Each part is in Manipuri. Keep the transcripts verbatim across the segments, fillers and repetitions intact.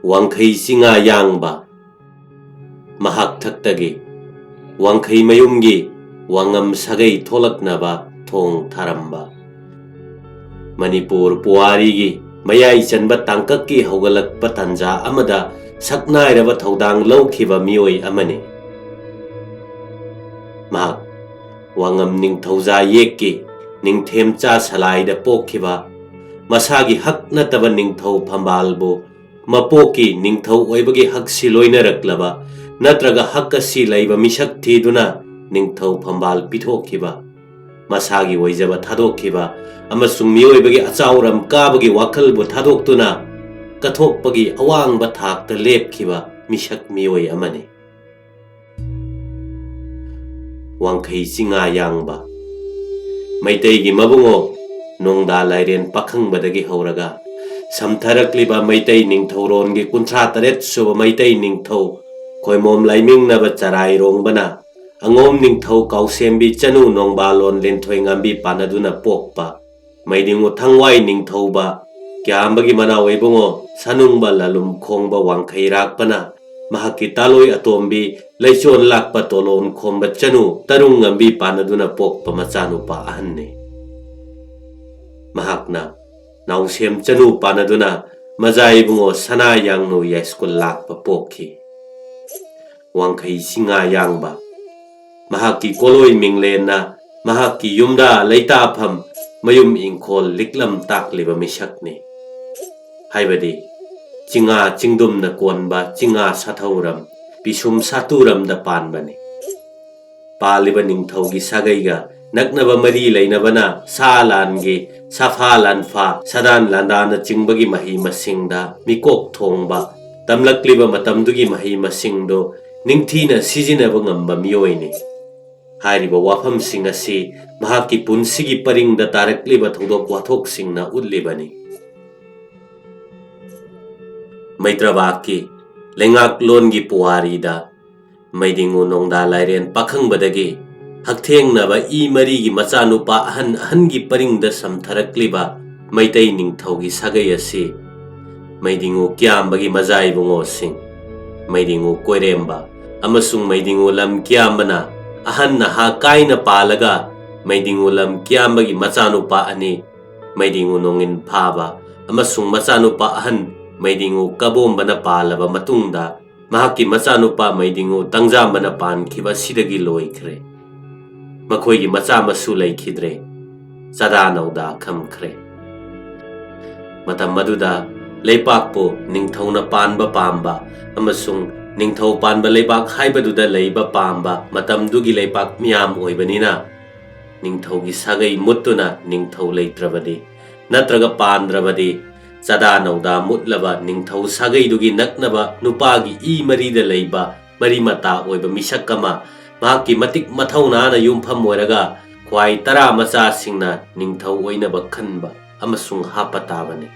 ꯋꯥꯡꯈꯩ ꯆꯤꯡꯉꯥ ꯌꯥꯡꯕ꯫ ꯃꯍꯥꯛ ꯊꯛꯇꯒꯤ ꯋꯥꯡꯈꯩ ꯃꯌꯨꯝꯒꯤ ꯋꯥꯉꯝ ꯁꯥꯒꯩ ꯊꯣꯛꯂꯛꯅꯕ ꯊꯣꯡ ꯊꯥꯔꯝꯕ꯫ ꯃꯅꯤꯄꯨꯔ ꯄꯨꯋꯥꯔꯤꯒꯤ ꯃꯌꯥꯏ ꯆꯟꯕ ꯇꯥꯡꯀꯛꯀꯤ ꯍꯧꯒꯠꯂꯛꯄ ꯇꯥꯟꯖꯥ ꯑꯃꯗ ꯁꯛꯅꯥꯏꯔꯕ ꯊꯧꯗꯥꯡ ꯂꯧꯈꯤꯕ ꯃꯤꯑꯣꯏ ꯑꯃꯅꯤ꯫ ꯃꯍꯥꯛ ꯋꯥꯉꯝ ꯅꯤꯡꯊꯧꯖꯥ ꯌꯦꯛꯀꯤ ꯅꯤꯡꯊꯦꯝꯆꯥ ꯁꯂꯥꯏꯗ ꯄꯣꯛꯈꯤꯕ, ꯃꯁꯥꯒꯤ ꯍꯛ ꯅꯠꯇꯕ ꯅꯤꯡꯊꯧ ꯐꯝꯕꯥꯜꯕꯨ ꯃꯄꯣꯛꯀꯤ ꯅꯤꯡꯊꯧ ꯑꯣꯏꯕꯒꯤ ꯍꯛꯁꯤ ꯂꯣꯏꯅꯔꯛꯂꯕ ꯅꯠꯇ꯭ꯔꯒ ꯍꯛ ꯑꯁꯤ ꯂꯩꯕ ꯃꯤꯁꯛ ꯊꯤꯗꯨꯅ ꯅꯤꯡꯊꯧ ꯐꯝꯕꯥꯜ ꯄꯤꯊꯣꯛꯈꯤꯕ, ꯃꯁꯥꯒꯤ ꯑꯣꯏꯖꯕ ꯊꯥꯗꯣꯛꯈꯤꯕ ꯑꯃꯁꯨꯡ ꯃꯤꯑꯣꯏꯕꯒꯤ ꯑꯆꯥꯎꯔꯝ ꯀꯥꯕꯒꯤ ꯋꯥꯈꯜꯕꯨ ꯊꯥꯗꯣꯛꯇꯨꯅ ꯀꯠꯊꯣꯛꯄꯒꯤ ꯑꯋꯥꯡꯕ ꯊꯥꯛꯇ ꯂꯦꯞꯈꯤꯕ ꯃꯤꯁꯛ ꯃꯤꯑꯣꯏ ꯑꯃꯅꯤ꯫ ꯋꯥꯡꯈꯩ ꯆꯤꯡꯉꯥ ꯌꯥꯡꯕ꯫ ꯃꯩꯇꯩꯒꯤ ꯃꯕꯨꯡꯉꯣ ꯅꯣꯡꯗꯥ ꯂꯥꯏꯔꯦꯟ ꯄꯥꯈꯪꯕꯗꯒꯤ ꯍꯧꯔꯒ ꯁꯝꯊꯔꯛꯂꯤꯕ ꯃꯩꯇꯩ ꯅꯤꯡꯊꯧꯔꯣꯟꯒꯤ ꯀꯨꯟꯊ꯭ꯔꯥ ꯇꯔꯦꯠ ꯁꯨꯕ ꯃꯩꯇꯩ ꯅꯤꯡꯊꯧ ꯈꯣꯏꯃꯣꯝ ꯂꯥꯏꯃꯤꯡꯅꯕ ꯆꯔꯥꯏꯔꯣꯡꯕꯅ ꯑꯉꯣꯝ ꯅꯤꯡꯊꯧ ꯀꯥꯎꯁꯦꯝꯕꯤ ꯆꯅꯨ ꯅꯣꯡꯕꯥꯂꯣꯟ ꯂꯦꯟꯊꯣꯏ ꯉꯥꯝꯕꯤ ꯄꯥꯟꯅꯗꯨꯅ ꯄꯣꯛꯄ ꯃꯩꯗꯤꯡꯉꯨ ꯊꯪꯋꯥꯏ ꯅꯤꯡꯊꯧꯕ ꯀ꯭ꯌꯥꯝꯕꯒꯤ ꯃꯅꯥꯎ ꯏꯕꯨꯡꯉꯣ ꯁꯥꯅꯨꯡꯕ ꯂꯥꯂꯨꯝ ꯈꯣꯡꯕ ꯋꯥꯡꯈꯩ ꯔꯥꯛꯄꯅ ꯃꯍꯥꯛꯀꯤ ꯇꯥꯂꯣꯏ ꯑꯇꯣꯝꯕꯤ ꯂꯩꯆꯣꯟ ꯂꯥꯛꯄ ꯇꯣꯂꯣꯟ ꯈꯣꯝꯕ ꯆꯅꯨ ꯇꯔꯨꯡ ꯉꯝꯕꯤ ꯄꯥꯟꯅꯗꯨꯅ ꯄꯣꯛꯄ ꯃꯆꯥꯅꯨꯄꯥ ꯑꯍꯟꯅꯤ꯫ ꯃꯍꯥꯛꯅ ꯅꯥꯎꯁꯦꯝ ꯆꯅꯨ ꯄꯥꯟꯅꯗꯨꯅ ꯃꯖꯥ ꯏꯕꯨꯡꯉꯣ ꯁꯅꯥ ꯌꯥꯡꯅꯨ ꯌꯥꯏꯁ꯭ꯀꯨꯜ ꯂꯥꯛꯄ ꯄꯣꯛꯈꯤ꯫ ꯋꯥꯡꯈꯩ ꯆꯤꯡꯉꯥ ꯌꯥꯡꯕ꯫ ꯃꯍꯥꯛꯀꯤ ꯀꯣꯂꯣꯏ ꯃꯤꯡꯂꯦꯟꯅ ꯃꯍꯥꯛꯀꯤ ꯌꯨꯝꯗ ꯂꯩꯇꯥꯐꯝ ꯃꯌꯨꯝ ꯏꯪꯈꯣꯜ ꯂꯤꯛꯂꯝ ꯇꯥꯛꯂꯤꯕ ꯃꯤꯁꯛꯅꯤ꯫ ꯍꯥꯏꯕꯗꯤ ꯆꯤꯡꯉꯥ ꯆꯤꯡꯗꯨꯝꯅ ꯀꯣꯟꯕ ꯆꯤꯡꯉꯥ ꯁꯥꯊꯧꯔꯝ ꯄꯤꯁꯨꯝ ꯁꯥꯇꯨꯔꯝꯗ ꯄꯥꯟꯕꯅꯤ꯫ ꯄꯥꯜꯂꯤꯕ ꯅꯤꯡꯊꯧꯒꯤ ꯁꯥꯒꯩꯒ ꯅꯛꯅꯕ ꯃꯔꯤ ꯂꯩꯅꯕꯅ ꯁꯥ ꯂꯥꯟꯒꯤ ꯁꯥꯐꯥ ꯂꯥꯟꯐꯥ ꯁꯥꯗꯥꯟ ꯂꯥꯟꯗꯥꯅꯆꯤꯡꯕꯒꯤ ꯃꯍꯩ ꯃꯁꯤꯡꯗ ꯃꯤꯀꯣꯛ ꯊꯣꯡꯕ ꯇꯝꯂꯛꯂꯤꯕ ꯃꯇꯝꯗꯨꯒꯤ ꯃꯍꯩ ꯃꯁꯤꯡꯗꯨ ꯅꯤꯡꯊꯤꯅ ꯁꯤꯖꯤꯟꯅꯕ ꯉꯝꯕ ꯃꯤꯑꯣꯏꯅꯤ꯫ ꯍꯥꯏꯔꯤꯕ ꯋꯥꯐꯝꯁꯤꯡ ꯑꯁꯤ ꯃꯍꯥꯛꯀꯤ ꯄꯨꯟꯁꯤꯒꯤ ꯄꯔꯤꯡꯗ ꯇꯥꯔꯛꯂꯤꯕ ꯊꯧꯗꯣꯛ ꯋꯥꯊꯣꯛꯁꯤꯡꯅ ꯎꯠꯂꯤꯕꯅꯤ꯫ ꯃꯩꯇ꯭ꯔꯕꯥꯛꯀꯤ ꯂꯩꯉꯥꯛꯂꯣꯟꯒꯤ ꯄꯨꯋꯥꯔꯤꯗ ꯃꯩꯗꯤꯡꯉꯨ ꯅꯣꯡꯗꯥ ꯂꯥꯏꯔꯦꯟ ꯄꯥꯈꯪꯕꯗꯒꯤ ꯍꯛꯊꯦꯡꯅꯕ ꯏ ꯃꯔꯤꯒꯤ ꯃꯆꯥꯅꯨꯄꯥ ꯑꯍꯟ ꯑꯍꯟꯒꯤ ꯄꯔꯤꯡꯗ ꯁꯝꯊꯔꯛꯂꯤꯕ ꯃꯩꯇꯩ ꯅꯤꯡꯊꯧꯒꯤ ꯁꯥꯒꯩ ꯑꯁꯤ ꯃꯩꯗꯤꯉꯨ ꯀꯤꯌꯥꯝꯕꯒꯤ ꯃꯆꯥ ꯏꯕꯨꯡꯉꯣꯁꯤꯡ, ꯃꯩꯗꯤꯉꯨ ꯀꯣꯏꯔꯦꯝꯕ ꯑꯃꯁꯨꯡ ꯃꯩꯗꯤꯉꯨ ꯂꯝ ꯀꯤꯌꯥꯝꯕꯅ ꯑꯍꯟ ꯅꯍꯥ ꯀꯥꯏꯅ ꯄꯥꯜꯂꯒ, ꯃꯩꯗꯤꯉꯨ ꯂꯝ ꯀꯤꯌꯥꯝꯕꯒꯤ ꯃꯆꯥꯅꯨꯄꯥ ꯑꯅꯤ, ꯃꯩꯗꯤꯉꯨ ꯅꯣꯡꯏꯟ ꯐꯥꯕ ꯑꯃꯁꯨꯡ ꯃꯆꯥꯅꯨꯄꯥ ꯑꯍꯟ ꯃꯩꯗꯤꯉꯨ ꯀꯕꯣꯝꯕꯅ ꯄꯥꯜꯂꯕ ꯃꯇꯨꯡꯗ, ꯃꯍꯥꯛꯀꯤ ꯃꯆꯥꯅꯨꯄꯥ ꯃꯩꯗꯤꯉꯨ ꯇꯪꯖꯥꯝꯕꯅ ꯄꯥꯟꯈꯤꯕ ꯑꯁꯤꯗꯒꯤ ꯂꯣꯏꯈ꯭ꯔꯦ꯫ ꯃꯈꯣꯏꯒꯤ ꯃꯆꯥ ꯃꯁꯨ ꯂꯩꯈꯤꯗ꯭ꯔꯦ꯫ ꯆꯥꯗꯥ ꯅꯧꯗꯥ ꯈꯝꯈ꯭ꯔꯦ꯫ ꯃꯇꯝ ꯑꯗꯨꯗ ꯂꯩꯄꯥꯛꯄꯨ ꯅꯤꯡꯊꯧꯅ ꯄꯥꯟꯕ ꯄꯥꯝꯕ ꯑꯃꯁꯨꯡ ꯅꯤꯡꯊꯧ ꯄꯥꯟꯕ ꯂꯩꯕꯥꯛ ꯍꯥꯏꯕꯗꯨꯗ ꯂꯩꯕ ꯄꯥꯝꯕ ꯃꯇꯝꯗꯨꯒꯤ ꯂꯩꯄꯥꯛ ꯃꯤꯌꯥꯝ ꯑꯣꯏꯕꯅꯤꯅ, ꯅꯤꯡꯊꯧꯒꯤ ꯁꯥꯒꯩ ꯃꯨꯠꯇꯨꯅ ꯅꯤꯡꯊꯧ ꯂꯩꯇ꯭ꯔꯕꯗꯤ, ꯅꯠꯇ꯭ꯔꯒ ꯄꯥꯟꯗ꯭ꯔꯕꯗꯤ, ꯆꯥꯗꯥ ꯅꯧꯗꯥ ꯃꯨꯠꯂꯕ ꯅꯤꯡꯊꯧ ꯁꯥꯒꯩꯗꯨꯒꯤ ꯅꯛꯅꯕ ꯅꯨꯄꯥꯒꯤ ꯏ ꯃꯔꯤꯗ ꯂꯩꯕ ꯃꯔꯤ ꯃꯇꯥ ꯑꯣꯏꯕ ꯃꯤꯁꯛ ꯑꯃ, ꯃꯍꯥꯛꯀꯤ ꯃꯇꯤꯛ ꯃꯊꯧꯅꯥꯅ ꯌꯨꯝꯐꯝ ꯑꯣꯏꯔꯒ ꯈ꯭ꯋꯥꯏ ꯇꯔꯥ ꯃꯆꯥꯁꯤꯡꯅ ꯅꯤꯡꯊꯧ ꯑꯣꯏꯅꯕ ꯈꯟꯕ ꯑꯃꯁꯨꯡ ꯍꯥꯞꯄ ꯇꯥꯕꯅꯤ꯫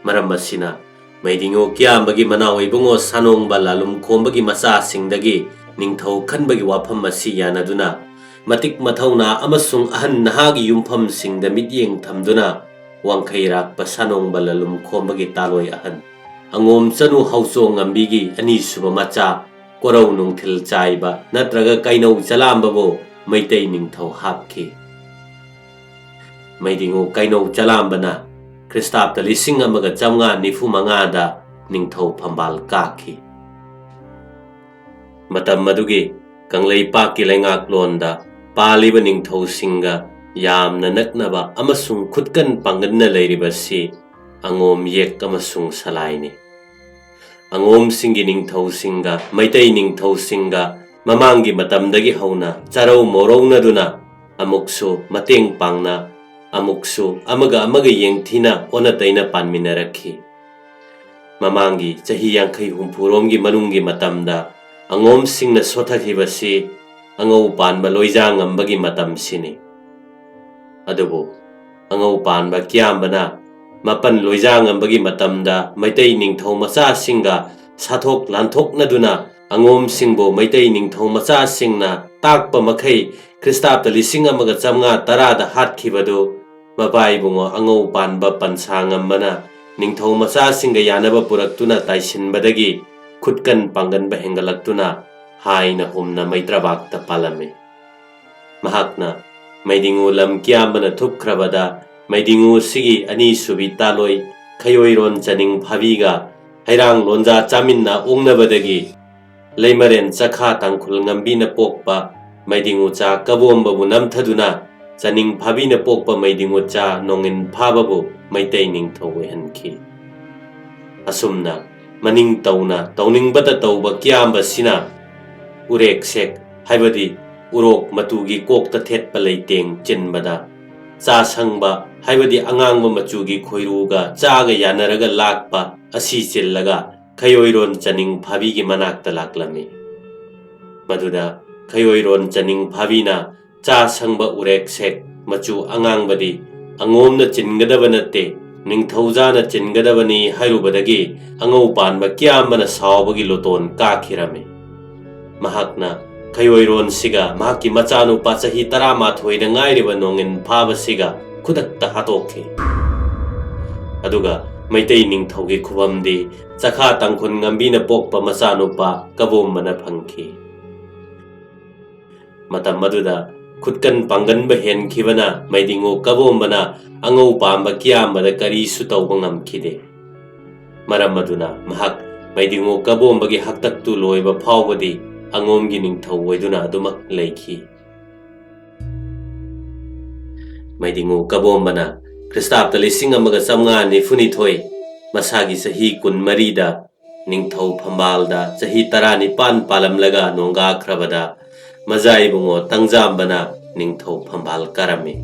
ꯃꯔꯝ ꯑꯁꯤꯅ, ꯃꯩꯗꯤꯉꯣ ꯀꯤꯌꯥꯝꯕꯒꯤ ꯃꯅꯥꯎ ꯏꯕꯨꯡꯉꯣ ꯁꯥꯅꯣꯡꯕ ꯂꯥꯂꯨꯝ ꯈꯣꯝꯕꯒꯤ ꯃꯆꯥꯁꯤꯡꯗꯒꯤ ꯅꯤꯡꯊꯧ ꯈꯟꯕꯒꯤ ꯋꯥꯐꯝ ꯑꯁꯤ ꯌꯥꯅꯗꯨꯅ, ꯃꯇꯤꯛ ꯃꯊꯧꯅꯥ ꯑꯃꯁꯨꯡ ꯑꯍꯟ ꯅꯍꯥꯒꯤ ꯌꯨꯝꯐꯝꯁꯤꯡꯗ ꯃꯤꯠꯌꯦꯡ ꯊꯝꯗꯨꯅ, ꯋꯥꯡꯈꯩꯔꯥꯛꯄ ꯁꯥꯅꯣꯡꯕ ꯂꯥꯂꯨꯝ ꯈꯣꯝꯕꯒꯤ ꯇꯥꯂꯣꯏ ꯑꯍꯟ, ꯑꯉꯣꯝ ꯆꯅꯨ ꯍꯧꯆꯣꯡ ꯉꯝꯕꯤꯒꯤ ꯑꯅꯤꯁꯨꯕ ꯃꯆꯥ, ꯀꯣꯔꯧ ꯅꯨꯡꯊꯤꯜ ꯆꯥꯏꯕ ꯅꯠꯇ꯭ꯔꯒ ꯀꯩꯅꯧ ꯆꯂꯥꯝꯕꯕꯨ ꯃꯩꯇꯩ ꯅꯤꯡꯊꯧ ꯍꯥꯞꯈꯤ꯫ ꯃꯩꯗꯤꯉꯨ ꯀꯩꯅꯧ ꯆꯂꯥꯝꯕꯅ ꯈ꯭ꯔꯤꯁꯇꯥꯕꯇ ꯂꯤꯁꯤꯡ ꯑꯃꯒ ꯆꯥꯝꯃꯉꯥ ꯅꯤꯐꯨ ꯃꯉꯥꯗ ꯅꯤꯡꯊꯧ ꯐꯝꯕꯥꯜ ꯀꯥꯈꯤ꯫ ꯃꯇꯝ ꯑꯗꯨꯒꯤ ꯀꯪꯂꯩꯄꯥꯛꯀꯤ ꯂꯩꯉꯥꯛꯂꯣꯟꯗ ꯄꯥꯜꯂꯤꯕ ꯅꯤꯡꯊꯧꯁꯤꯡꯒ ꯌꯥꯝꯅ ꯅꯛꯅꯕ ꯑꯃꯁꯨꯡ ꯈꯨꯠꯀꯟ ꯄꯥꯡꯒꯟꯅ ꯂꯩꯔꯤꯕꯁꯤ ꯑꯉꯣꯝ ꯌꯦꯛ ꯑꯃꯁꯨꯡ ꯁꯂꯥꯏꯅꯤ꯫ ꯑꯉꯣꯝꯁꯤꯡꯒꯤ ꯅꯤꯡꯊꯧꯁꯤꯡꯒ ꯃꯩꯇꯩ ꯅꯤꯡꯊꯧꯁꯤꯡꯒ ꯃꯃꯥꯡꯒꯤ ꯃꯇꯝꯗꯒꯤ ꯍꯧꯅ ꯆꯔꯧ ꯃꯧꯔꯧꯅꯗꯨꯅ, ꯑꯃꯨꯛꯁꯨ ꯃꯇꯦꯡ ꯄꯥꯡꯅ, ꯑꯃꯨꯛꯁꯨ ꯑꯃꯒ ꯑꯃꯒ ꯌꯦꯡꯊꯤꯅ ꯑꯣꯟꯅ ꯇꯩꯅ ꯄꯥꯟꯃꯤꯟꯅꯔꯛꯈꯤ꯫ ꯃꯃꯥꯡꯒꯤ ꯆꯍꯤ ꯌꯥꯡꯈꯩ ꯍꯨꯝꯐꯨꯔꯣꯝꯒꯤ ꯃꯅꯨꯡꯒꯤ ꯃꯇꯝꯗ ꯑꯉꯣꯝꯁꯤꯡꯅ ꯁꯣꯊꯈꯤꯕꯁꯤ ꯑꯉꯧ ꯄꯥꯟꯕ ꯂꯣꯏꯖꯥ ꯉꯝꯕꯒꯤ ꯃꯇꯝꯁꯤꯅꯤ꯫ ꯑꯗꯨꯕꯨ ꯑꯉꯧ ꯄꯥꯟꯕ ꯀꯤꯌꯥꯝꯕꯅ ꯃꯥꯄꯟ ꯂꯣꯏꯖꯥ ꯉꯝꯕꯒꯤ ꯃꯇꯝꯗ ꯃꯩꯇꯩ ꯅꯤꯡꯊꯧ ꯃꯆꯥꯁꯤꯡꯒ ꯁꯥꯊꯣꯛ ꯂꯥꯟꯊꯣꯛꯅꯗꯨꯅ ꯑꯉꯣꯝꯁꯤꯡꯕꯨ ꯃꯩꯇꯩ ꯅꯤꯡꯊꯧ ꯃꯆꯥꯁꯤꯡꯅ ꯇꯥꯛꯄ ꯃꯈꯩ ꯈ꯭ꯔꯤꯁꯇꯥꯕꯇ ꯂꯤꯁꯤꯡ ꯑꯃꯒ ꯆꯥꯝꯃꯉꯥ ꯇꯔꯥꯗ ꯍꯥꯠꯈꯤꯕꯗꯨ ꯃꯄꯥ ꯏꯕꯨꯡꯉꯣ ꯑꯉꯧ ꯄꯥꯟꯕ ꯄꯟꯁꯥ ꯉꯝꯕꯅ ꯅꯤꯡꯊꯧ ꯃꯆꯥꯁꯤꯡꯒ ꯌꯥꯅꯕ ꯄꯨꯔꯛꯇꯨꯅ ꯇꯥꯏꯁꯤꯟꯕꯗꯒꯤ ꯈꯨꯠꯀꯟ ꯄꯥꯡꯒꯟꯕ ꯍꯦꯟꯒꯠꯂꯛꯇꯨꯅ ꯍꯥꯏꯅ ꯍꯨꯝꯅ ꯃꯩꯇ꯭ꯔꯕꯥꯛꯇ ꯄꯥꯜꯂꯝꯃꯤ꯫ ꯃꯍꯥꯛꯅ ꯃꯩꯗꯤꯡꯉꯨ ꯂꯝ ꯀꯤꯌꯥꯝꯕꯅ ꯊꯨꯞꯈ꯭ꯔꯕꯗ ꯃꯩꯗꯤꯡꯉꯨ ꯁꯤꯒꯤ ꯑꯅꯤꯁꯨꯕꯤ ꯇꯥꯂꯣꯏ ꯈꯌꯣꯏꯔꯣꯟ ꯆꯅꯤꯡ ꯐꯥꯕꯤꯒ ꯍꯩꯔꯥꯡ ꯂꯣꯟꯖꯥ ꯆꯥꯃꯤꯟꯅ ꯑꯣꯛꯅꯕꯗꯒꯤ ꯂꯩꯃꯔꯦꯟ ꯆꯈꯥ ꯇꯥꯡꯈꯨꯜ ꯉꯝꯕꯤꯅ ꯄꯣꯛꯄ ꯃꯩꯗꯤꯡꯉꯨꯆꯥ ꯀꯕꯣꯝꯕꯕꯨ ꯅꯝꯊꯗꯨꯅ ꯆꯅꯤꯡ ꯐꯥꯕꯤꯅ ꯄꯣꯛꯄ ꯃꯩꯗꯤꯡꯉꯨꯆꯥ ꯅꯣꯡꯉꯤꯟ ꯐꯥꯕꯕꯨ ꯃꯩꯇꯩ ꯅꯤꯡꯊꯧ ꯑꯣꯏꯍꯟꯈꯤ꯫ ꯑꯁꯨꯝꯅ ꯃꯅꯤꯡ ꯇꯧꯅ ꯇꯧꯅꯤꯡꯕꯇ ꯇꯧꯕ ꯀꯤꯌꯥꯝꯕꯁꯤꯅ ꯎꯔꯦꯛ ꯁꯦꯛ ꯍꯥꯏꯕꯗꯤ ꯎꯔꯣꯛ ꯃꯇꯨꯒꯤ ꯀꯣꯛꯇ ꯊꯦꯠꯄ ꯂꯩꯇꯦꯡ ꯆꯤꯟꯕꯗ ꯆꯥ ꯁꯪꯕ ꯍꯥꯏꯕꯗꯤ ꯑꯉꯥꯡꯕ ꯃꯆꯨꯒꯤ ꯈꯣꯏꯔꯨꯒ ꯆꯥꯒ ꯌꯥꯅꯔꯒ ꯂꯥꯛꯄ ꯑꯁꯤ ꯆꯤꯜꯂꯒ ꯈꯌꯣꯏꯔꯣꯟ ꯆꯅꯤꯡ ꯐꯥꯕꯤꯒꯤ ꯃꯅꯥꯛꯇ ꯂꯥꯛꯂꯝꯃꯤ꯫ ꯃꯗꯨꯗ ꯈꯌꯣꯏꯔꯣꯟ ꯆꯅꯤꯡ ꯐꯥꯕꯤꯅ ꯆꯥ ꯁꯪꯕ ꯎꯔꯦꯛ ꯁꯦꯛ ꯃꯆꯨ ꯑꯉꯥꯡꯕꯗꯤ ꯑꯉꯣꯝꯅ ꯆꯤꯟꯒꯗꯕ ꯅꯠꯇꯦ, ꯅꯤꯡꯊꯧꯖꯥꯅ ꯆꯤꯟꯒꯗꯕꯅꯤ ꯍꯥꯏꯔꯨꯕꯗꯒꯤ ꯑꯉꯧ ꯄꯥꯟꯕ ꯀꯤꯌꯥꯝꯕꯅ ꯁꯥꯎꯕꯒꯤ ꯂꯣꯇꯣꯟ ꯀꯥꯈꯤꯔꯝꯃꯤ꯫ ꯃꯍꯥꯛꯅ ꯈꯌꯣꯏꯔꯣꯟꯁꯤꯒ ꯃꯍꯥꯛꯀꯤ ꯃꯆꯥꯅꯨꯄꯥ ꯆꯍꯤ ꯇꯔꯥꯃꯥꯊꯣꯏꯗ ꯉꯥꯏꯔꯤꯕ ꯅꯣꯡꯉꯤꯟ ꯐꯥꯕꯁꯤꯒ ꯈꯨꯗꯛꯇ ꯍꯥꯠꯇꯣꯛꯈꯤ꯫ ꯑꯗꯨꯒ ꯃꯩꯇꯩ ꯅꯤꯡꯊꯧꯒꯤ ꯈꯨꯕꯝꯗꯤ ꯆꯈꯥ ꯇꯥꯡꯈꯨꯜ ꯉꯝꯕꯤꯅ ꯄꯣꯛꯄ ꯃꯆꯥꯅꯨꯄꯥ ꯀꯕꯣꯝꯕꯅ ꯐꯪꯈꯤ꯫ ꯃꯇꯝ ꯑꯗꯨꯗ ꯈꯨꯠꯀꯟ ꯄꯥꯡꯒꯟꯕ ꯍꯦꯟꯈꯤꯕꯅ ꯃꯩꯗꯤꯡꯉꯨ ꯀꯕꯣꯝꯕꯅ ꯑꯉꯧ ꯄꯥꯝꯕ ꯀꯤꯌꯥꯝꯕꯗ ꯀꯔꯤꯁꯨ ꯇꯧꯕ ꯉꯝꯈꯤꯗꯦ꯫ ꯃꯔꯝ ꯑꯗꯨꯅ ꯃꯍꯥꯛ ꯃꯩꯗꯤꯡꯉꯨ ꯀꯕꯣꯝꯕꯒꯤ ꯍꯥꯛꯇꯛꯇꯨ ꯂꯣꯏꯕ ꯐꯥꯎꯕꯗꯤ ꯑꯉꯣꯝꯒꯤ ꯅꯤꯡꯊꯧ ꯑꯣꯏꯗꯨꯅ ꯑꯗꯨꯃꯛ ꯂꯩꯈꯤ꯫ ꯃꯩꯗꯤꯡꯉꯨ ꯀꯕꯣꯝꯕꯅ ꯈ꯭ꯔꯤꯁꯇꯥꯕꯇ ꯂꯤꯁꯤꯡ ꯑꯃꯒ ꯆꯥꯝꯃꯉꯥ ꯅꯤꯐꯨꯅꯤꯊꯣꯏ ꯃꯁꯥꯒꯤ ꯆꯍꯤ ꯀꯨꯟꯃꯔꯤꯗ ꯅꯤꯡꯊꯧ ꯐꯝꯕꯥꯜꯗ ꯆꯍꯤ ꯇꯔꯥꯅꯤꯄꯥꯟ ꯄꯥꯜꯂꯝꯂꯒ ꯅꯣꯡꯒꯥꯈ꯭ꯔꯕꯗ ꯃꯖꯥ ꯏꯕꯨꯡꯉꯣ ꯇꯪꯖꯥꯝꯕꯅ ꯅꯤꯡꯊꯧ ꯐꯝꯕꯥꯜ ꯀꯥꯔꯝꯃꯤ꯫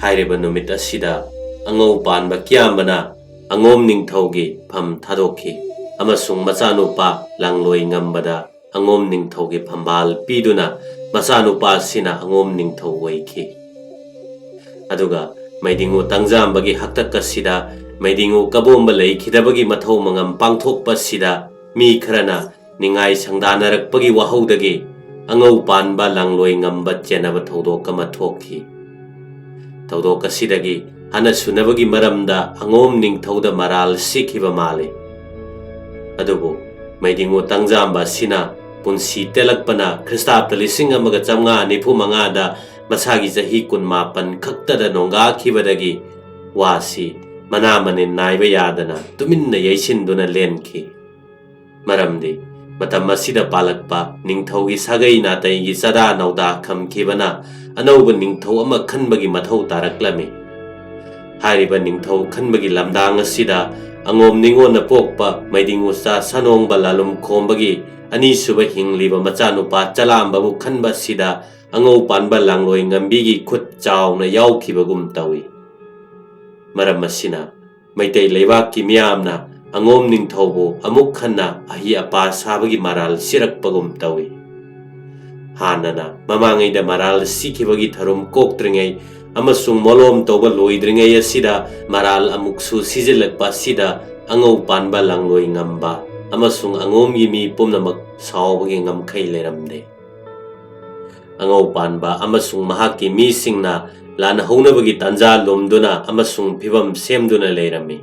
ꯍꯥꯏꯔꯤꯕ ꯅꯨꯃꯤꯠ ꯑꯁꯤꯗ ꯑꯉꯧ ꯄꯥꯟꯕ ꯀꯤꯌꯥꯝꯕꯅ ꯑꯉꯣꯝ ꯅꯤꯡꯊꯧꯒꯤ ꯐꯝ ꯊꯥꯗꯣꯛꯈꯤ ꯑꯃꯁꯨꯡ ꯃꯆꯥꯅꯨꯄꯥ ꯂꯥꯡꯂꯣꯏ ꯉꯝꯕꯗ ꯑꯉꯣꯝ ꯅꯤꯡꯊꯧꯒꯤ ꯐꯝꯕꯥꯜ ꯄꯤꯗꯨꯅ ꯃꯆꯥꯅꯨꯄꯥꯁꯤꯅ ꯑꯉꯣꯝ ꯅꯤꯡꯊꯧ ꯑꯣꯏꯈꯤ꯫ ꯑꯗꯨꯒ ꯃꯩꯗꯤꯡꯉꯨ ꯇꯪꯖꯥꯝꯕꯒꯤ ꯍꯥꯛꯇꯛ ꯑꯁꯤꯗ ꯃꯩꯗꯤꯡꯉꯨ ꯀꯕꯣꯝꯕ ꯂꯩꯈꯤꯗꯕꯒꯤ ꯃꯊꯧ ꯃꯉꯝ ꯄꯥꯡꯊꯣꯛꯄꯁꯤꯗ ꯃꯤ ꯈꯔꯅ ꯅꯤꯡꯉꯥꯏ ꯁꯪꯗꯥꯅꯔꯛꯄꯒꯤ ꯋꯥꯍꯧꯗꯒꯤ ꯑꯉꯧ ꯄꯥꯟꯕ ꯂꯥꯡꯂꯣꯏ ꯉꯝꯕ ꯆꯦꯟꯅꯕ ꯊꯧꯗꯣꯛ ꯑꯃ ꯊꯣꯛꯈꯤ꯫ ꯊꯧꯗꯣꯛ ꯑꯁꯤꯗꯒꯤ ꯍꯥꯟꯅ ꯁꯨꯅꯕꯒꯤ ꯃꯔꯝꯗ ꯑꯉꯣꯝ ꯅꯤꯡꯊꯧꯗ ꯃꯔꯥꯜ ꯁꯤꯈꯤꯕ ꯃꯥꯜꯂꯤ꯫ ꯑꯗꯨꯕꯨ ꯃꯩꯗꯤꯡꯉꯨ ꯇꯪꯖꯥꯝꯕ ꯑꯁꯤꯅ ꯄꯨꯟꯁꯤ ꯇꯦꯜꯂꯛꯄꯅ ꯈ꯭ꯔꯤꯁꯇꯥꯕꯇ ꯂꯤꯁꯤꯡ ꯑꯃꯒ ꯆꯥꯝꯃꯉꯥ ꯅꯤꯐꯨ ꯃꯉꯥꯗ ꯃꯁꯥꯒꯤ ꯆꯍꯤ ꯀꯨꯟꯃꯥꯄꯟ ꯈꯛꯇꯗ ꯅꯣꯡꯒꯥꯈꯤꯕꯗꯒꯤ ꯋꯥꯁꯤ ꯃꯅꯥ ꯃꯅꯤꯟ ꯅꯥꯏꯕ ꯌꯥꯗꯅ ꯇꯨꯃꯤꯟꯅ ꯌꯩꯁꯤꯟꯗꯨꯅ ꯂꯦꯟꯈꯤ꯫ ꯃꯔꯝꯗꯤ ꯃꯇꯝ ꯑꯁꯤꯗ ꯄꯥꯜꯂꯛꯄ ꯅꯤꯡꯊꯧꯒꯤ ꯁꯥꯒꯩ ꯅꯥꯇꯩꯒꯤ ꯆꯥꯗꯥ ꯅꯧꯗꯥ ꯈꯝꯈꯤꯕꯅ ꯑꯅꯧꯕ ꯅꯤꯡꯊꯧ ꯑꯃ ꯈꯟꯕꯒꯤ ꯃꯊꯧ ꯇꯥꯔꯛꯂꯝꯃꯤ꯫ ꯍꯥꯏꯔꯤꯕ ꯅꯤꯡꯊꯧ ꯈꯟꯕꯒꯤ ꯂꯝꯗꯥꯡ ꯑꯁꯤꯗ ꯑꯉꯣꯝ ꯅꯤꯉꯣꯟꯅ ꯄꯣꯛꯄ ꯃꯩꯗꯤꯡꯎꯆꯥ ꯁꯥꯅꯣꯡꯕ ꯂꯥꯂꯨꯝ ꯈꯣꯝꯕꯒꯤ ꯑꯅꯤꯁꯨꯕ ꯍꯤꯡꯂꯤꯕ ꯃꯆꯥꯅꯨꯄꯥ ꯆꯂꯥꯝꯕꯕꯨ ꯈꯟꯕ ꯑꯁꯤꯗ ꯑꯉꯧ ꯄꯥꯟꯕ ꯂꯥꯡꯂꯣꯏ ꯉꯝꯕꯤꯒꯤ ꯈꯨꯠ ꯆꯥꯎꯅ ꯌꯥꯎꯈꯤꯕꯒꯨꯝ ꯇꯧꯏ꯫ ꯃꯔꯝ ꯑꯁꯤꯅ ꯃꯩꯇꯩ ꯂꯩꯕꯥꯛꯀꯤ ꯃꯤꯌꯥꯝꯅ ꯑꯉꯣꯝ ꯅꯤꯡꯊꯧꯕꯨ ꯑꯃꯨꯛ ꯍꯟꯅ ꯑꯍꯤ ꯑꯄꯥ ꯁꯥꯕꯒꯤ ꯃꯔꯥꯜ ꯁꯤꯔꯛꯄꯒꯨꯝ ꯇꯧꯏ꯫ ꯍꯥꯟꯅꯅ ꯃꯃꯥꯡꯉꯩꯗ ꯃꯔꯥꯜ ꯁꯤꯈꯤꯕꯒꯤ ꯊꯔꯨꯝ ꯀꯣꯛꯇ꯭ꯔꯤꯉꯩ ꯑꯃꯁꯨꯡ ꯃꯣꯂꯣꯝ ꯇꯧꯕ ꯂꯣꯏꯗ꯭ꯔꯤꯉꯩ ꯑꯁꯤꯗ ꯃꯔꯥꯜ ꯑꯃꯨꯛꯁꯨ ꯁꯤꯖꯤꯜꯂꯛꯄ ꯑꯁꯤꯗ ꯑꯉꯧ ꯄꯥꯟꯕ ꯂꯥꯡꯂꯣꯏ ꯉꯝꯕ ꯑꯃꯁꯨꯡ ꯑꯉꯣꯝꯒꯤ ꯃꯤ ꯄꯨꯝꯅꯃꯛ ꯁꯥꯎꯕꯒꯤ ꯉꯝꯈꯩ ꯂꯩꯔꯝꯗꯦ꯫ ꯑꯉꯧ ꯄꯥꯟꯕ ꯑꯃꯁꯨꯡ ꯃꯍꯥꯛꯀꯤ ꯃꯤꯁꯤꯡꯅ ꯂꯥꯟ ꯍꯧꯅꯕꯒꯤ ꯇꯥꯟꯖꯥ ꯂꯨꯝꯗꯨꯅ ꯑꯃꯁꯨꯡ ꯐꯤꯚꯝ ꯁꯦꯝꯗꯨꯅ ꯂꯩꯔꯝꯃꯤ꯫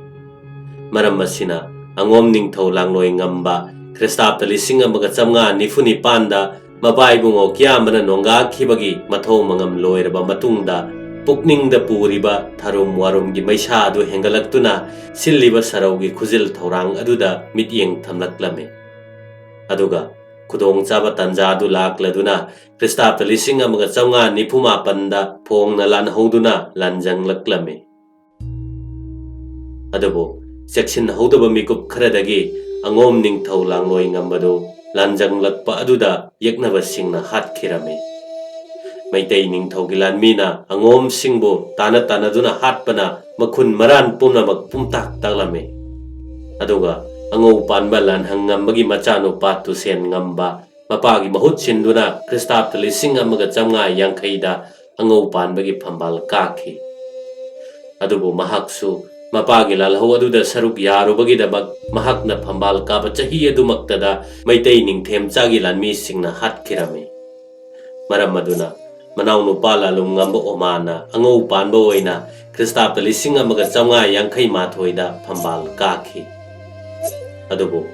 ꯃꯔꯝ ꯑꯁꯤꯅ ꯑꯉꯣꯝ ꯅꯤꯡꯊꯧ ꯂꯥꯡꯂꯣꯏ ꯉꯝꯕ ꯈ꯭ꯔꯤꯁꯇꯥꯕꯇ ꯂꯤꯁꯤꯡ ꯑꯃꯒ ꯆꯥꯝꯃꯉꯥ ꯅꯤꯐꯨ ꯅꯤꯄꯥꯟꯗ ꯃꯄꯥ ꯏꯕꯨꯡꯉꯣ ꯀꯤꯌꯥꯝꯕꯅ ꯅꯣꯡꯒꯥꯈꯤꯕꯒꯤ ꯃꯊꯧ ꯃꯉꯝ ꯂꯣꯏꯔꯕ ꯃꯇꯨꯡꯗ ꯄꯨꯛꯅꯤꯡꯗ ꯄꯨꯔꯤꯕ ꯊꯔꯨꯝ ꯋꯥꯔꯨꯝꯒꯤ ꯃꯩꯁꯥ ꯑꯗꯨ ꯍꯦꯟꯒꯠꯂꯛꯇꯨꯅ ꯁꯤꯜꯂꯤꯕ ꯁꯔꯧꯒꯤ ꯈꯨꯖꯤꯜ ꯊꯧꯔꯥꯡ ꯑꯗꯨꯗ ꯃꯤꯠꯌꯦꯡ ꯊꯝꯂꯛꯂꯝꯃꯤ꯫ ꯑꯗꯨꯒ ꯈꯨꯗꯣꯡꯆꯥꯕ ꯇꯥꯟꯖꯥ ꯑꯗꯨ ꯂꯥꯛꯂꯗꯨꯅ ꯈ꯭ꯔꯤꯁꯇꯥꯕꯇ ꯂꯤꯁꯤꯡ ꯑꯃꯒ ꯆꯥꯝꯃꯉꯥ ꯅꯤꯐꯨ ꯃꯥꯄꯟꯗ ꯐꯣꯡꯅ ꯂꯥꯟꯍꯧꯗꯨꯅ ꯂꯥꯟꯖꯪꯂꯛꯂꯝꯃꯤ꯫ ꯑꯗꯨꯕꯨ ꯆꯦꯛꯁꯤꯟꯍꯧꯗꯕ ꯃꯤꯀꯨꯞ ꯈꯔꯗꯒꯤ ꯑꯉꯣꯝ ꯅꯤꯡꯊꯧ ꯂꯥꯡꯂꯣꯏ ꯉꯝꯕꯗꯨ ꯂꯥꯟꯖꯪꯂꯛꯄ ꯑꯗꯨꯗ ꯌꯦꯛꯅꯕꯁꯤꯡꯅ ꯍꯥꯠꯈꯤꯔꯝꯃꯤ꯫ ꯃꯩꯇꯩ ꯅꯤꯡꯊꯧꯒꯤ ꯂꯥꯟꯃꯤꯅ ꯑꯉꯣꯝꯁꯤꯡꯕꯨ ꯇꯥꯟꯅ ꯇꯥꯟꯅꯗꯨꯅ ꯍꯥꯠꯄꯅ ꯃꯈꯨꯟ ꯃꯔꯥꯟ ꯄꯨꯝꯅꯃꯛ ꯄꯨꯝꯇꯥꯛ ꯇꯥꯛꯂꯝꯃꯤ꯫ ꯑꯗꯨꯒ ꯑꯉꯧ ꯄꯥꯟꯕ ꯂꯥꯟꯍꯪ ꯉꯝꯕꯒꯤ ꯃꯆꯥꯅꯨꯄꯥ ꯇꯨꯁꯦꯟ ꯉꯝꯕ ꯃꯄꯥꯒꯤ ꯃꯍꯨꯠ ꯁꯤꯟꯗꯨꯅ ꯈ꯭ꯔꯤꯁꯇꯥꯕꯇ ꯂꯤꯁꯤꯡ ꯑꯃꯒ ꯆꯥꯝꯃꯉꯥ ꯌꯥꯡꯈꯩꯗ ꯑꯉꯧ ꯄꯥꯟꯕꯒꯤ ꯐꯝꯕꯥꯜ ꯀꯥꯈꯤ꯫ ꯑꯗꯨꯕꯨ ꯃꯍꯥꯛꯁꯨ ꯃꯄꯥꯒꯤ ꯂꯥꯜꯍꯧ ꯑꯗꯨꯗ ꯁꯔꯨꯛ ꯌꯥꯔꯨꯕꯒꯤꯗꯃꯛ ꯃꯍꯥꯛꯅ ꯐꯝꯕꯥꯜ ꯀꯥꯕ ꯆꯍꯤ ꯑꯗꯨꯃꯛꯇꯗ ꯃꯩꯇꯩ ꯅꯤꯡꯊꯦꯝꯆꯥꯒꯤ ꯂꯥꯟꯃꯤꯁꯤꯡꯅ ꯍꯥꯠꯈꯤꯔꯝꯃꯤ꯫ ꯃꯔꯝ ꯑꯗꯨꯅ ꯃꯅꯥꯎꯅꯨꯄꯥ ꯂꯥꯂꯨꯝ ꯉꯝꯕ ꯑꯣꯃꯥꯅ ꯑꯉꯧ ꯄꯥꯟꯕ ꯑꯣꯏꯅ ꯈ꯭ꯔꯤꯁꯇꯥꯕꯗ ꯂꯤꯁꯤꯡ ꯑꯃꯒ ꯆꯥꯝꯃꯉꯥ ꯌꯥꯡꯈꯩ ꯃꯥꯊꯣꯏꯗ ꯐꯝꯕꯥꯜ ꯀꯥꯈꯤ꯫ ꯑꯗꯨꯕꯨ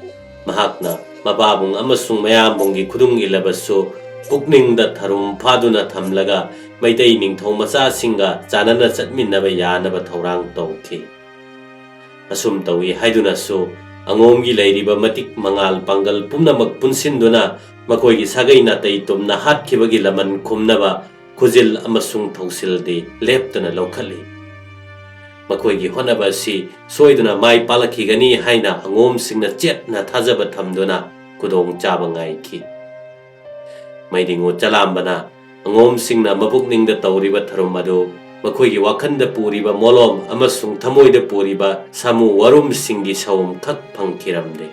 ꯃꯍꯥꯛꯅ ꯃꯄꯥꯕꯨꯡ ꯑꯃꯁꯨꯡ ꯃꯌꯥꯝꯕꯨꯡꯒꯤ ꯈꯨꯗꯨꯡ ꯏꯜꯂꯕꯁꯨ, ꯄꯨꯛꯅꯤꯡꯗ ꯊꯔꯨꯝ ꯐꯥꯗꯨꯅ ꯊꯝꯂꯒ ꯃꯩꯇꯩ ꯅꯤꯡꯊꯧ ꯃꯆꯥꯁꯤꯡꯒ ꯆꯥꯟꯅꯅ ꯆꯠꯃꯤꯟꯅꯕ ꯌꯥꯅꯕ ꯊꯧꯔꯥꯡ ꯇꯧꯈꯤ꯫ ꯑꯁꯨꯝ ꯇꯧꯏ ꯍꯥꯏꯗꯨꯅꯁꯨ, ꯑꯉꯣꯝꯒꯤ ꯂꯩꯔꯤꯕ ꯃꯇꯤꯛ ꯃꯉꯥꯜ ꯄꯥꯡꯒꯜ ꯄꯨꯝꯅꯃꯛ ꯄꯨꯟꯁꯤꯟꯗꯨꯅ ꯃꯈꯣꯏꯒꯤ ꯁꯥꯒꯩ ꯅꯥꯇꯩ ꯇꯨꯝꯅ ꯍꯥꯠꯈꯤꯕꯒꯤ ꯂꯃꯟ ꯈꯨꯝꯅꯕ ꯈꯨꯖꯤꯜ ꯑꯃꯁꯨꯡ ꯊꯧꯁꯤꯜꯗꯤ ꯂꯦꯞꯇꯅ ꯂꯧꯈꯠꯂꯤ꯫ ꯃꯈꯣꯏꯒꯤ ꯍꯣꯠꯅꯕ ꯑꯁꯤ ꯁꯣꯏꯗꯅ ꯃꯥꯏ ꯄꯥꯛꯂꯛꯈꯤꯒꯅꯤ ꯍꯥꯏꯅ ꯑꯉꯣꯝꯁꯤꯡꯅ ꯆꯦꯠꯅ ꯊꯥꯖꯕ ꯊꯝꯗꯨꯅ ꯈꯨꯗꯣꯡꯆꯥꯕ ꯉꯥꯏꯈꯤ꯫ ꯃꯩꯗꯤꯡꯉꯨ ꯆꯂꯥꯝꯕꯅ ꯑꯉꯣꯝꯁꯤꯡꯅ ꯃꯄꯨꯛꯅꯤꯡꯗ ꯇꯧꯔꯤꯕ ꯊꯔꯨꯝ ꯑꯗꯨ ꯃꯈꯣꯏꯒꯤ ꯋꯥꯈꯜꯗ ꯄꯨꯔꯤꯕ ꯃꯣꯂꯣꯝ ꯑꯃꯁꯨꯡ ꯊꯃꯣꯏꯗ ꯄꯨꯔꯤꯕ ꯁꯥꯃꯨ ꯋꯥꯔꯨꯝꯁꯤꯡꯒꯤ ꯁꯥꯎꯝ ꯈꯛ ꯐꯪꯈꯤꯔꯝꯗꯦ꯫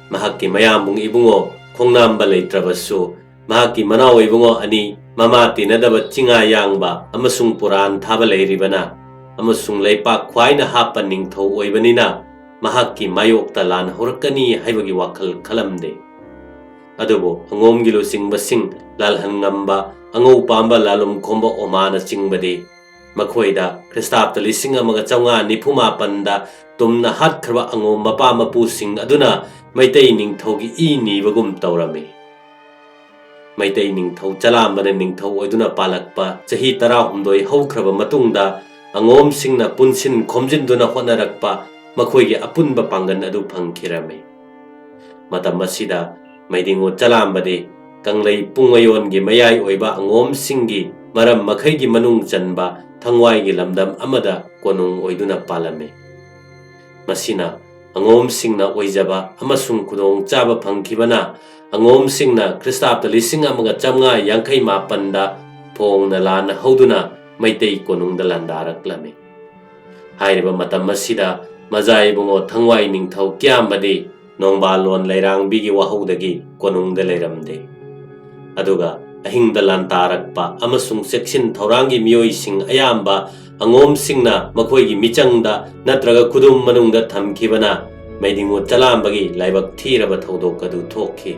ꯃꯍꯥꯛꯀꯤ ꯃꯌꯥꯝꯕꯨꯡ ꯏꯕꯨꯡꯉꯣ ꯈꯣꯡꯅꯥꯝꯕ ꯂꯩꯇ꯭ꯔꯕꯁꯨ, ꯃꯍꯥꯛꯀꯤ ꯃꯅꯥꯎ ꯏꯕꯨꯡꯉꯣ ꯑꯅꯤ, ꯃꯃꯥ ꯇꯤꯟꯅꯗꯕ ꯆꯤꯡꯉꯥ ꯌꯥꯡꯕ ꯑꯃꯁꯨꯡ ꯄꯨꯔꯥꯟ ꯊꯥꯕ ꯂꯩꯔꯤꯕꯅ ꯑꯃꯁꯨꯡ ꯂꯩꯄꯥꯛ ꯈ꯭ꯋꯥꯏꯅ ꯍꯥꯞꯄ ꯅꯤꯡꯊꯧ ꯑꯣꯏꯕꯅꯤꯅ, ꯃꯍꯥꯛꯀꯤ ꯃꯥꯌꯣꯛꯇ ꯂꯥꯟ ꯍꯧꯔꯛꯀꯅꯤ ꯍꯥꯏꯕꯒꯤ ꯋꯥꯈꯜ ꯈꯜꯂꯝꯗꯦ꯫ ꯑꯗꯨꯕꯨ ꯑꯉꯣꯝꯒꯤ ꯂꯨꯆꯤꯡꯕꯁꯤꯡ, ꯂꯥꯜꯍꯟ ꯉꯝꯕ, ꯑꯉꯧ ꯄꯥꯝꯕ ꯂꯥꯂꯨꯝ ꯈꯣꯝꯕ ꯑꯣꯃꯥꯅꯆꯤꯡꯕꯗꯤ ꯃꯈꯣꯏꯗ ꯈ꯭ꯔꯤꯁꯇꯥꯕꯗ ꯂꯤꯁꯤꯡ ꯑꯃꯒ ꯆꯥꯝꯃꯉꯥ ꯅꯤꯐꯨ ꯃꯥꯄꯟꯗ ꯇꯨꯝꯅ ꯍꯥꯠꯈ꯭ꯔꯕ ꯑꯉꯣꯝ ꯃꯄꯥ ꯃꯄꯨꯁꯤꯡ ꯑꯗꯨꯅ ꯃꯩꯇꯩ ꯅꯤꯡꯊꯧꯒꯤ ꯏ ꯅꯤꯕꯒꯨꯝ ꯇꯧꯔꯝꯃꯤ꯫ ꯃꯩꯇꯩ ꯅꯤꯡꯊꯧ ꯆꯂꯥꯝꯕꯅ ꯅꯤꯡꯊꯧ ꯑꯣꯏꯗꯨꯅ ꯄꯥꯜꯂꯛꯄ ꯆꯍꯤ ꯇꯔꯥꯍꯨꯝꯗꯣꯏ ꯍꯧꯈ꯭ꯔꯕ ꯃꯇꯨꯡꯗ, ꯑꯉꯣꯝꯁꯤꯡꯅ ꯄꯨꯟꯁꯤꯟ ꯈꯣꯝꯖꯤꯟꯗꯨꯅ ꯍꯣꯠꯅꯔꯛꯄ ꯃꯈꯣꯏꯒꯤ ꯑꯄꯨꯟꯕ ꯄꯥꯡꯒꯜ ꯑꯗꯨ ꯐꯪꯈꯤꯔꯝꯃꯤ꯫ ꯃꯇꯝ ꯑꯁꯤꯗ ꯃꯩꯗꯤꯡꯉꯨ ꯆꯂꯥꯝꯕꯗꯤ ꯀꯪꯂꯩ ꯄꯨꯡꯃꯌꯣꯟꯒꯤ ꯃꯌꯥꯏ ꯑꯣꯏꯕ ꯑꯉꯣꯝꯁꯤꯡꯒꯤ ꯃꯔꯝ ꯃꯈꯩꯒꯤ ꯃꯅꯨꯡ ꯆꯟꯕ ꯊꯪꯋꯥꯏꯒꯤ ꯂꯝꯗꯝ ꯑꯃꯗ ꯀꯣꯅꯨꯡ ꯑꯣꯏꯗꯨꯅ ꯄꯥꯜꯂꯝꯃꯤ꯫ ꯃꯁꯤꯅ ꯑꯉꯣꯝꯁꯤꯡꯅ ꯑꯣꯏꯖꯕ ꯑꯃꯁꯨꯡ ꯈꯨꯗꯣꯡꯆꯥꯕ ꯐꯪꯈꯤꯕꯅ, ꯑꯉꯣꯝꯁꯤꯡꯅ ꯈ꯭ꯔꯤꯁꯇꯥꯕꯗ ꯂꯤꯁꯤꯡ ꯑꯃꯒ ꯆꯥꯝꯃꯉꯥ ꯌꯥꯡꯈꯩ ꯃꯥꯄꯟꯗ ꯐꯣꯡꯅ ꯂꯥꯟ ꯍꯧꯗꯨꯅ ꯃꯩꯇꯩ ꯀꯣꯅꯨꯡꯗ ꯂꯥꯟꯗꯥꯔꯛꯂꯝꯃꯤ꯫ ꯍꯥꯏꯔꯤꯕ ꯃꯇꯝ ꯑꯁꯤꯗ ꯃꯖꯥ ꯏꯕꯨꯡꯉꯣ ꯊꯪꯋꯥꯏ ꯅꯤꯡꯊꯧ ꯀꯤꯌꯥꯝꯕꯗꯤ ꯅꯣꯡꯕꯥꯜꯂꯣꯟ ꯂꯩꯔꯥꯡꯕꯤꯒꯤ ꯋꯥꯍꯧꯗꯒꯤ ꯀꯣꯅꯨꯡꯗ ꯂꯩꯔꯝꯗꯦ꯫ ꯑꯗꯨꯒ ꯑꯍꯤꯡꯗ ꯂꯥꯟꯇꯥꯔꯛꯄ ꯑꯃꯁꯨꯡ ꯆꯦꯛꯁꯤꯟ ꯊꯧꯔꯥꯡꯒꯤ ꯃꯤꯑꯣꯏꯁꯤꯡ ꯑꯌꯥꯝꯕ ꯑꯉꯣꯝꯁꯤꯡꯅ ꯃꯈꯣꯏꯒꯤ ꯃꯤꯆꯪꯗ ꯅꯠꯇ꯭ꯔꯒ ꯈꯨꯗꯨꯝ ꯃꯅꯨꯡꯗ ꯊꯝꯈꯤꯕꯅ ꯃꯩꯗꯤꯡꯉꯨ ꯆꯂꯥꯝꯕꯒꯤ ꯂꯥꯏꯕꯛ ꯊꯤꯔꯕ ꯊꯧꯗꯣꯛ ꯑꯗꯨ ꯊꯣꯛꯈꯤ꯫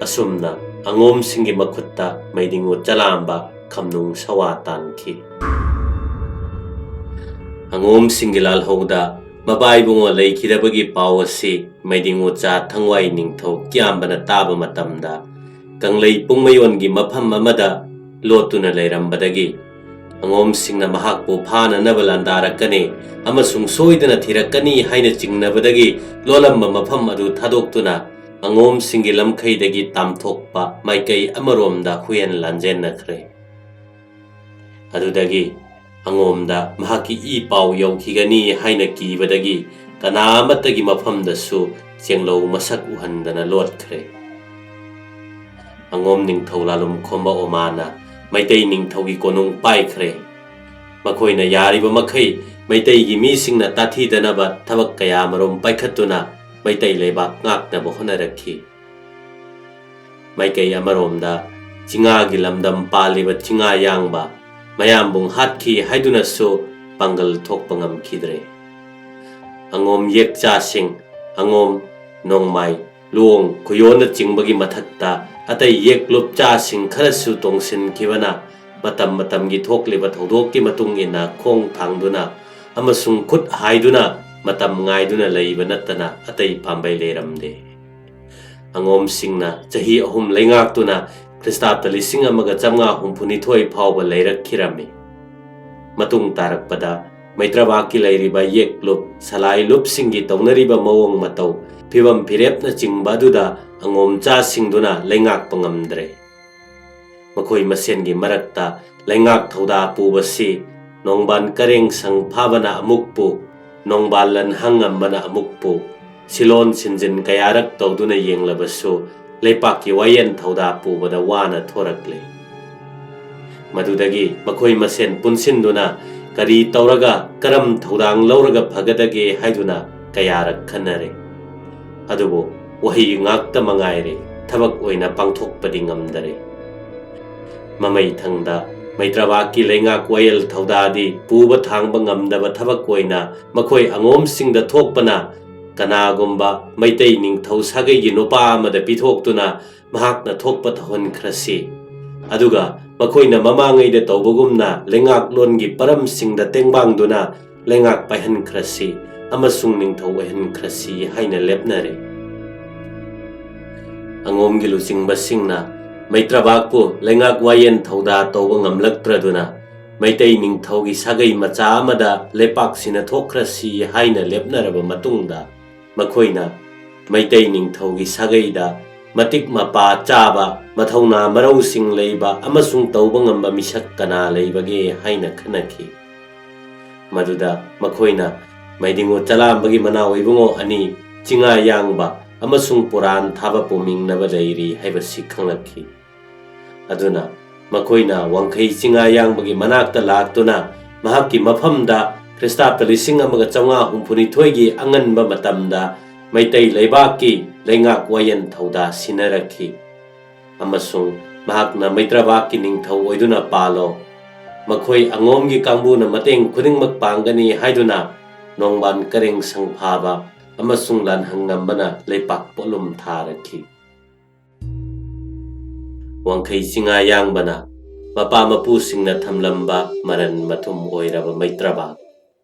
ꯑꯁꯨꯝꯅ ꯑꯉꯣꯝꯁꯤꯡꯒꯤ ꯃꯈꯨꯠꯇ ꯃꯩꯗꯤꯡꯉꯨ ꯆꯂꯥꯝꯕ ꯈꯝꯅꯨꯡ ꯁꯋꯥ ꯇꯥꯟꯈꯤ꯫ ꯑꯉꯣꯝꯁꯤꯡꯒꯤ ꯂꯥꯜꯍꯧꯗ ꯃꯕꯥꯏꯕꯨꯡꯉꯣ ꯂꯩꯈꯤꯗꯕꯒꯤ ꯄꯥꯎ ꯑꯁꯤ ꯃꯩꯗꯤꯡ ꯎꯆꯥ ꯊꯪꯋꯥꯏ ꯅꯤꯡꯊꯧ ꯀꯤꯌꯥꯝꯕꯅ ꯇꯥꯕ ꯃꯇꯝꯗ, ꯀꯪꯂꯩ ꯄꯨꯡꯃꯌꯣꯟꯒꯤ ꯃꯐꯝ ꯑꯃꯗ ꯂꯣꯠꯇꯨꯅ ꯂꯩꯔꯝꯕꯗꯒꯤ, ꯑꯉꯣꯝꯁꯤꯡꯅ ꯃꯍꯥꯛꯄꯨ ꯐꯥꯅꯅꯕ ꯂꯥꯟꯗꯥꯔꯛꯀꯅꯤ ꯑꯃꯁꯨꯡ ꯁꯣꯏꯗꯅ ꯊꯤꯔꯛꯀꯅꯤ ꯍꯥꯏꯅ ꯆꯤꯡꯅꯕꯗꯒꯤ, ꯂꯣꯠꯂꯝꯕ ꯃꯐꯝ ꯑꯗꯨ ꯊꯥꯗꯣꯛꯇꯨꯅ ꯑꯉꯣꯝꯁꯤꯡꯒꯤ ꯂꯝꯈꯩꯗꯒꯤ ꯇꯥꯝꯊꯣꯛꯄ ꯃꯥꯏꯀꯩ ꯑꯃꯔꯣꯝꯗ ꯍꯨꯏꯌꯦꯟ ꯂꯥꯟꯖꯦꯟꯅꯈ꯭ꯔꯦ꯫ ꯑꯗꯨꯗꯒꯤ ꯑꯉꯣꯝꯗ ꯃꯍꯥꯛꯀꯤ ꯏ ꯄꯥꯎ ꯌꯧꯈꯤꯒꯅꯤ ꯍꯥꯏꯅ ꯀꯤꯕꯗꯒꯤ, ꯀꯅꯥ ꯑꯃꯠꯇꯒꯤ ꯃꯐꯝꯗꯁꯨ ꯆꯦꯡꯂꯧ ꯃꯁꯛ ꯎꯍꯟꯗꯅ ꯂꯣꯠꯈ꯭ꯔꯦ꯫ ꯑꯉꯣꯝ ꯅꯤꯡꯊꯧ ꯂꯥꯂꯨꯝ ꯈꯣꯝꯕ ꯑꯣꯃꯥꯅ ꯃꯩꯇꯩ ꯅꯤꯡꯊꯧꯒꯤ ꯀꯣꯅꯨꯡ ꯄꯥꯏꯈ꯭ꯔꯦ꯫ ꯃꯈꯣꯏꯅ ꯌꯥꯔꯤꯕ ꯃꯈꯩ ꯃꯩꯇꯩꯒꯤ ꯃꯤꯁꯤꯡꯅ ꯇꯥꯊꯤꯗꯅꯕ ꯊꯕꯛ ꯀꯌꯥꯃꯔꯨꯝ ꯄꯥꯏꯈꯠꯇꯨꯅ ꯃꯩꯇꯩ ꯂꯩꯕꯥꯛ ꯉꯥꯛꯅꯕ ꯍꯣꯠꯅꯔꯛꯈꯤ꯫ ꯃꯥꯏꯀꯩ ꯑꯃꯔꯣꯝꯗ ꯆꯤꯡꯉꯥꯒꯤ ꯂꯝꯗꯝ ꯄꯥꯜꯂꯤꯕ ꯆꯤꯡꯉꯥ ꯌꯥꯡꯕ ꯃꯌꯥꯝꯕꯨꯡ ꯍꯥꯠꯈꯤ ꯍꯥꯏꯗꯨꯅꯁꯨ ꯄꯥꯡꯒꯜ ꯊꯣꯛꯄ ꯉꯝꯈꯤꯗ꯭ꯔꯦ꯫ ꯑꯉꯣꯝ ꯌꯦꯛꯆꯥꯁꯤꯡ, ꯑꯉꯣꯝ, ꯅꯣꯡꯃꯥꯏ, ꯂꯣꯡ, ꯈꯨꯌꯣꯟꯅꯆꯤꯡꯕꯒꯤ ꯃꯊꯛꯇ ꯑꯇꯩ ꯌꯦꯛꯂꯨꯞꯆꯥꯁꯤꯡ ꯈꯔꯁꯨ ꯇꯣꯡꯁꯤꯟꯈꯤꯕꯅ, ꯃꯇꯝ ꯃꯇꯝꯒꯤ ꯊꯣꯛꯂꯤꯕ ꯊꯧꯗꯣꯛꯀꯤ ꯃꯇꯨꯡ ꯏꯟꯅ ꯈꯣꯡ ꯊꯥꯡꯗꯨꯅ ꯑꯃꯁꯨꯡ ꯈꯨꯠ ꯍꯥꯏꯗꯨꯅ ꯃꯇꯝ ꯉꯥꯏꯗꯨꯅ ꯂꯩꯕ ꯅꯠꯇꯅ ꯑꯇꯩ ꯄꯥꯝꯕꯩ ꯂꯩꯔꯝꯗꯦ꯫ ꯑꯉꯣꯝꯁꯤꯡꯅ ꯆꯍꯤ ꯑꯍꯨꯝ ꯂꯩꯉꯥꯛꯇꯨꯅ ꯈ꯭ꯔꯤꯁꯇꯥꯕꯇ ꯂꯤꯁꯤꯡ ꯑꯃꯒ ꯆꯥꯝꯃꯉꯥ ꯍꯨꯝꯐꯨꯅꯤꯊꯣꯏ ꯐꯥꯎꯕ ꯂꯩꯔꯛꯈꯤꯔꯝꯃꯤ꯫ ꯃꯇꯨꯡ ꯇꯥꯔꯛꯄꯗ ꯃꯩꯇ꯭ꯔꯕꯥꯛꯀꯤ ꯂꯩꯔꯤꯕ ꯌꯦꯛꯂꯨꯞ, ꯁꯂꯥꯏ ꯂꯨꯞꯁꯤꯡꯒꯤ ꯇꯧꯅꯔꯤꯕ ꯃꯑꯣꯡ ꯃꯇꯧ, ꯐꯤꯕꯝ ꯐꯤꯔꯦꯞꯅꯆꯤꯡꯕ ꯑꯗꯨꯗ ꯑꯉꯣꯝꯆꯥꯁꯤꯡꯗꯨꯅ ꯂꯩꯉꯥꯛꯄ ꯉꯝꯗ꯭ꯔꯦ꯫ ꯃꯈꯣꯏ ꯃꯁꯦꯟꯒꯤ ꯃꯔꯛꯇ ꯂꯩꯉꯥꯛ ꯊꯧꯗꯥ ꯄꯨꯕꯁꯤ ꯅꯣꯡꯕꯥꯟ ꯀꯔꯦꯡ ꯁꯪ ꯐꯥꯕꯅ ꯑꯃꯨꯛꯄꯨ, ꯅꯣꯡꯕꯥꯜ ꯂꯟ ꯍꯪꯉꯝꯕꯅ ꯑꯃꯨꯛꯄꯨ, ꯁꯤꯂꯣꯟ ꯁꯤꯟꯖꯤꯟ ꯀꯌꯥꯔꯛ ꯇꯧꯗꯨꯅ ꯌꯦꯡꯂꯕꯁꯨ ꯂꯩꯄꯥꯛꯀꯤ ꯋꯥꯌꯦꯜ ꯊꯧꯗꯥ ꯄꯨꯕꯗ ꯋꯥꯅ ꯊꯣꯔꯛꯂꯦ꯫ ꯃꯗꯨꯗꯒꯤ ꯃꯈꯣꯏ ꯃꯁꯦꯟ ꯄꯨꯟꯁꯤꯟꯗꯨꯅ ꯀꯔꯤ ꯇꯧꯔꯒ, ꯀꯔꯝ ꯊꯧꯗꯥꯡ ꯂꯧꯔꯒ ꯐꯒꯗꯒꯦ ꯍꯥꯏꯗꯨꯅ ꯀꯌꯥꯔꯛ ꯈꯟꯅꯔꯦ꯫ ꯑꯗꯨꯕꯨ ꯋꯥꯍꯩ ꯉꯥꯛꯇ ꯃꯉꯥꯏꯔꯦ, ꯊꯕꯛ ꯑꯣꯏꯅ ꯄꯥꯡꯊꯣꯛꯄꯗꯤ ꯉꯝꯗꯔꯦ꯫ ꯃꯃꯩ ꯊꯪꯗ ꯃꯩꯇ꯭ꯔꯕꯥꯛꯀꯤ ꯂꯩꯉꯥꯛ ꯋꯥꯌꯦꯜ ꯊꯧꯗꯥꯗꯤ ꯄꯨꯕ ꯊꯥꯡꯕ ꯉꯝꯗꯕ ꯊꯕꯛ ꯑꯣꯏꯅ ꯃꯈꯣꯏ ꯑꯉꯣꯝꯁꯤꯡꯗ ꯊꯣꯛꯄꯅ, ꯀꯅꯥꯒꯨꯝꯕ ꯃꯩꯇꯩ ꯅꯤꯡꯊꯧ ꯁꯥꯒꯩꯒꯤ ꯅꯨꯄꯥ ꯑꯃꯗ ꯄꯤꯊꯣꯛꯇꯨꯅ ꯃꯍꯥꯛꯅ ꯊꯣꯛꯄ ꯇꯧꯍꯟꯈ꯭ꯔꯁꯤ꯫ ꯑꯗꯨꯒ ꯃꯈꯣꯏꯅ ꯃꯃꯥꯡꯉꯩꯗ ꯇꯧꯕꯒꯨꯝꯅ ꯂꯩꯉꯥꯛꯂꯣꯟꯒꯤ ꯄꯔꯝꯁꯤꯡꯗ ꯇꯦꯡꯕꯥꯡꯗꯨꯅ ꯂꯩꯉꯥꯛ ꯄꯥꯏꯍꯟꯈ꯭ꯔꯁꯤ ꯑꯃꯁꯨꯡ ꯅꯤꯡꯊꯧ ꯑꯣꯏꯍꯟꯈ꯭ꯔꯁꯤ ꯍꯥꯏꯅ ꯂꯦꯞꯅꯔꯦ꯫ ꯑꯉꯣꯝꯒꯤ ꯂꯨꯆꯤꯡꯕꯁꯤꯡꯅ ꯃꯩꯇ꯭ꯔꯕꯥꯛꯄꯨ ꯂꯩꯉꯥꯛ ꯋꯥꯌꯦꯟ ꯊꯧꯗꯥ ꯇꯧꯕ ꯉꯝꯂꯛꯇ꯭ꯔꯗꯨꯅ ꯃꯩꯇꯩ ꯅꯤꯡꯊꯧꯒꯤ ꯁꯥꯒꯩ ꯃꯆꯥ ꯑꯃꯗ ꯂꯩꯄꯥꯛ ꯁꯤꯟꯅꯊꯣꯛꯈ꯭ꯔꯁꯤ ꯍꯥꯏꯅ ꯂꯦꯞꯅꯔꯕ ꯃꯇꯨꯡꯗ, ꯃꯈꯣꯏꯅ ꯃꯩꯇꯩ ꯅꯤꯡꯊꯧꯒꯤ ꯁꯥꯒꯩꯗ ꯃꯇꯤꯛ ꯃꯄꯥ ꯆꯥꯕ, ꯃꯊꯧꯅꯥ ꯃꯔꯧꯁꯤꯡ ꯂꯩꯕ ꯑꯃꯁꯨꯡ ꯇꯧꯕ ꯉꯝꯕ ꯃꯤꯁꯛ ꯀꯅꯥ ꯂꯩꯕꯒꯦ ꯍꯥꯏꯅ ꯈꯟꯅꯈꯤ꯫ ꯃꯗꯨꯗ ꯃꯈꯣꯏꯅ ꯃꯩꯗꯤꯡꯉꯨ ꯆꯂꯥꯝꯕꯒꯤ ꯃꯅꯥꯎ ꯏꯕꯨꯡꯉꯣ ꯑꯅꯤ, ꯆꯤꯡꯉꯥ ꯌꯥꯡꯕ ꯑꯃꯁꯨꯡ ꯄꯨꯔꯥꯟ ꯊꯥꯕ ꯄꯨꯃꯤꯡꯅꯕ ꯂꯩꯔꯤ ꯍꯥꯏꯕꯁꯤ ꯈꯪꯂꯛꯈꯤ꯫ ꯑꯗꯨꯅ ꯃꯈꯣꯏꯅ ꯋꯥꯡꯈꯩ ꯆꯤꯡꯉꯥ ꯌꯥꯡꯕꯒꯤ ꯃꯅꯥꯛꯇ ꯂꯥꯛꯇꯨꯅ ꯃꯍꯥꯛꯀꯤ ꯃꯐꯝꯗ ꯈ꯭ꯔꯤꯁꯇꯥꯕꯇ ꯂꯤꯁꯤꯡ ꯑꯃꯒ ꯆꯥꯝꯃꯉꯥ ꯍꯨꯝꯐꯨꯅꯤꯊꯣꯏꯒꯤ ꯑꯉꯟꯕ ꯃꯇꯝꯗ ꯃꯩꯇꯩ ꯂꯩꯕꯥꯛꯀꯤ ꯂꯩꯉꯥꯛ ꯋꯥꯌꯦꯟ ꯊꯧꯗꯥ ꯁꯤꯟꯅꯔꯛꯈꯤ꯫ ꯑꯃꯁꯨꯡ ꯃꯍꯥꯛꯅ ꯃꯩꯇ꯭ꯔꯕꯥꯛꯀꯤ ꯅꯤꯡꯊꯧ ꯑꯣꯏꯗꯨꯅ ꯄꯥꯜꯂꯣ꯫ ꯃꯈꯣꯏ ꯑꯉꯣꯝꯒꯤ ꯀꯥꯡꯕꯨꯅ ꯃꯇꯦꯡ ꯈꯨꯗꯤꯡꯃꯛ ꯄꯥꯡꯒꯅꯤ ꯍꯥꯏꯗꯨꯅ ꯅꯣꯡꯕꯥꯟ ꯀꯔꯦꯡ ꯁꯪꯐꯥꯕ ꯑꯃꯁꯨꯡ ꯂꯥꯟꯍꯪ ꯉꯝꯕꯅ ꯂꯩꯄꯥꯛ ꯄꯣꯠꯂꯨꯝ ꯊꯥꯔꯛꯈꯤ꯫ ꯋꯥꯡꯈꯩ ꯆꯤꯡꯉꯥ ꯌꯥꯡꯕꯅ ꯃꯄꯥ ꯃꯄꯨꯁꯤꯡꯅ ꯊꯝꯂꯝꯕ ꯃꯔꯟ ꯃꯊꯨꯝ ꯑꯣꯏꯔꯕ ꯃꯩꯇ꯭ꯔꯕꯥꯛ,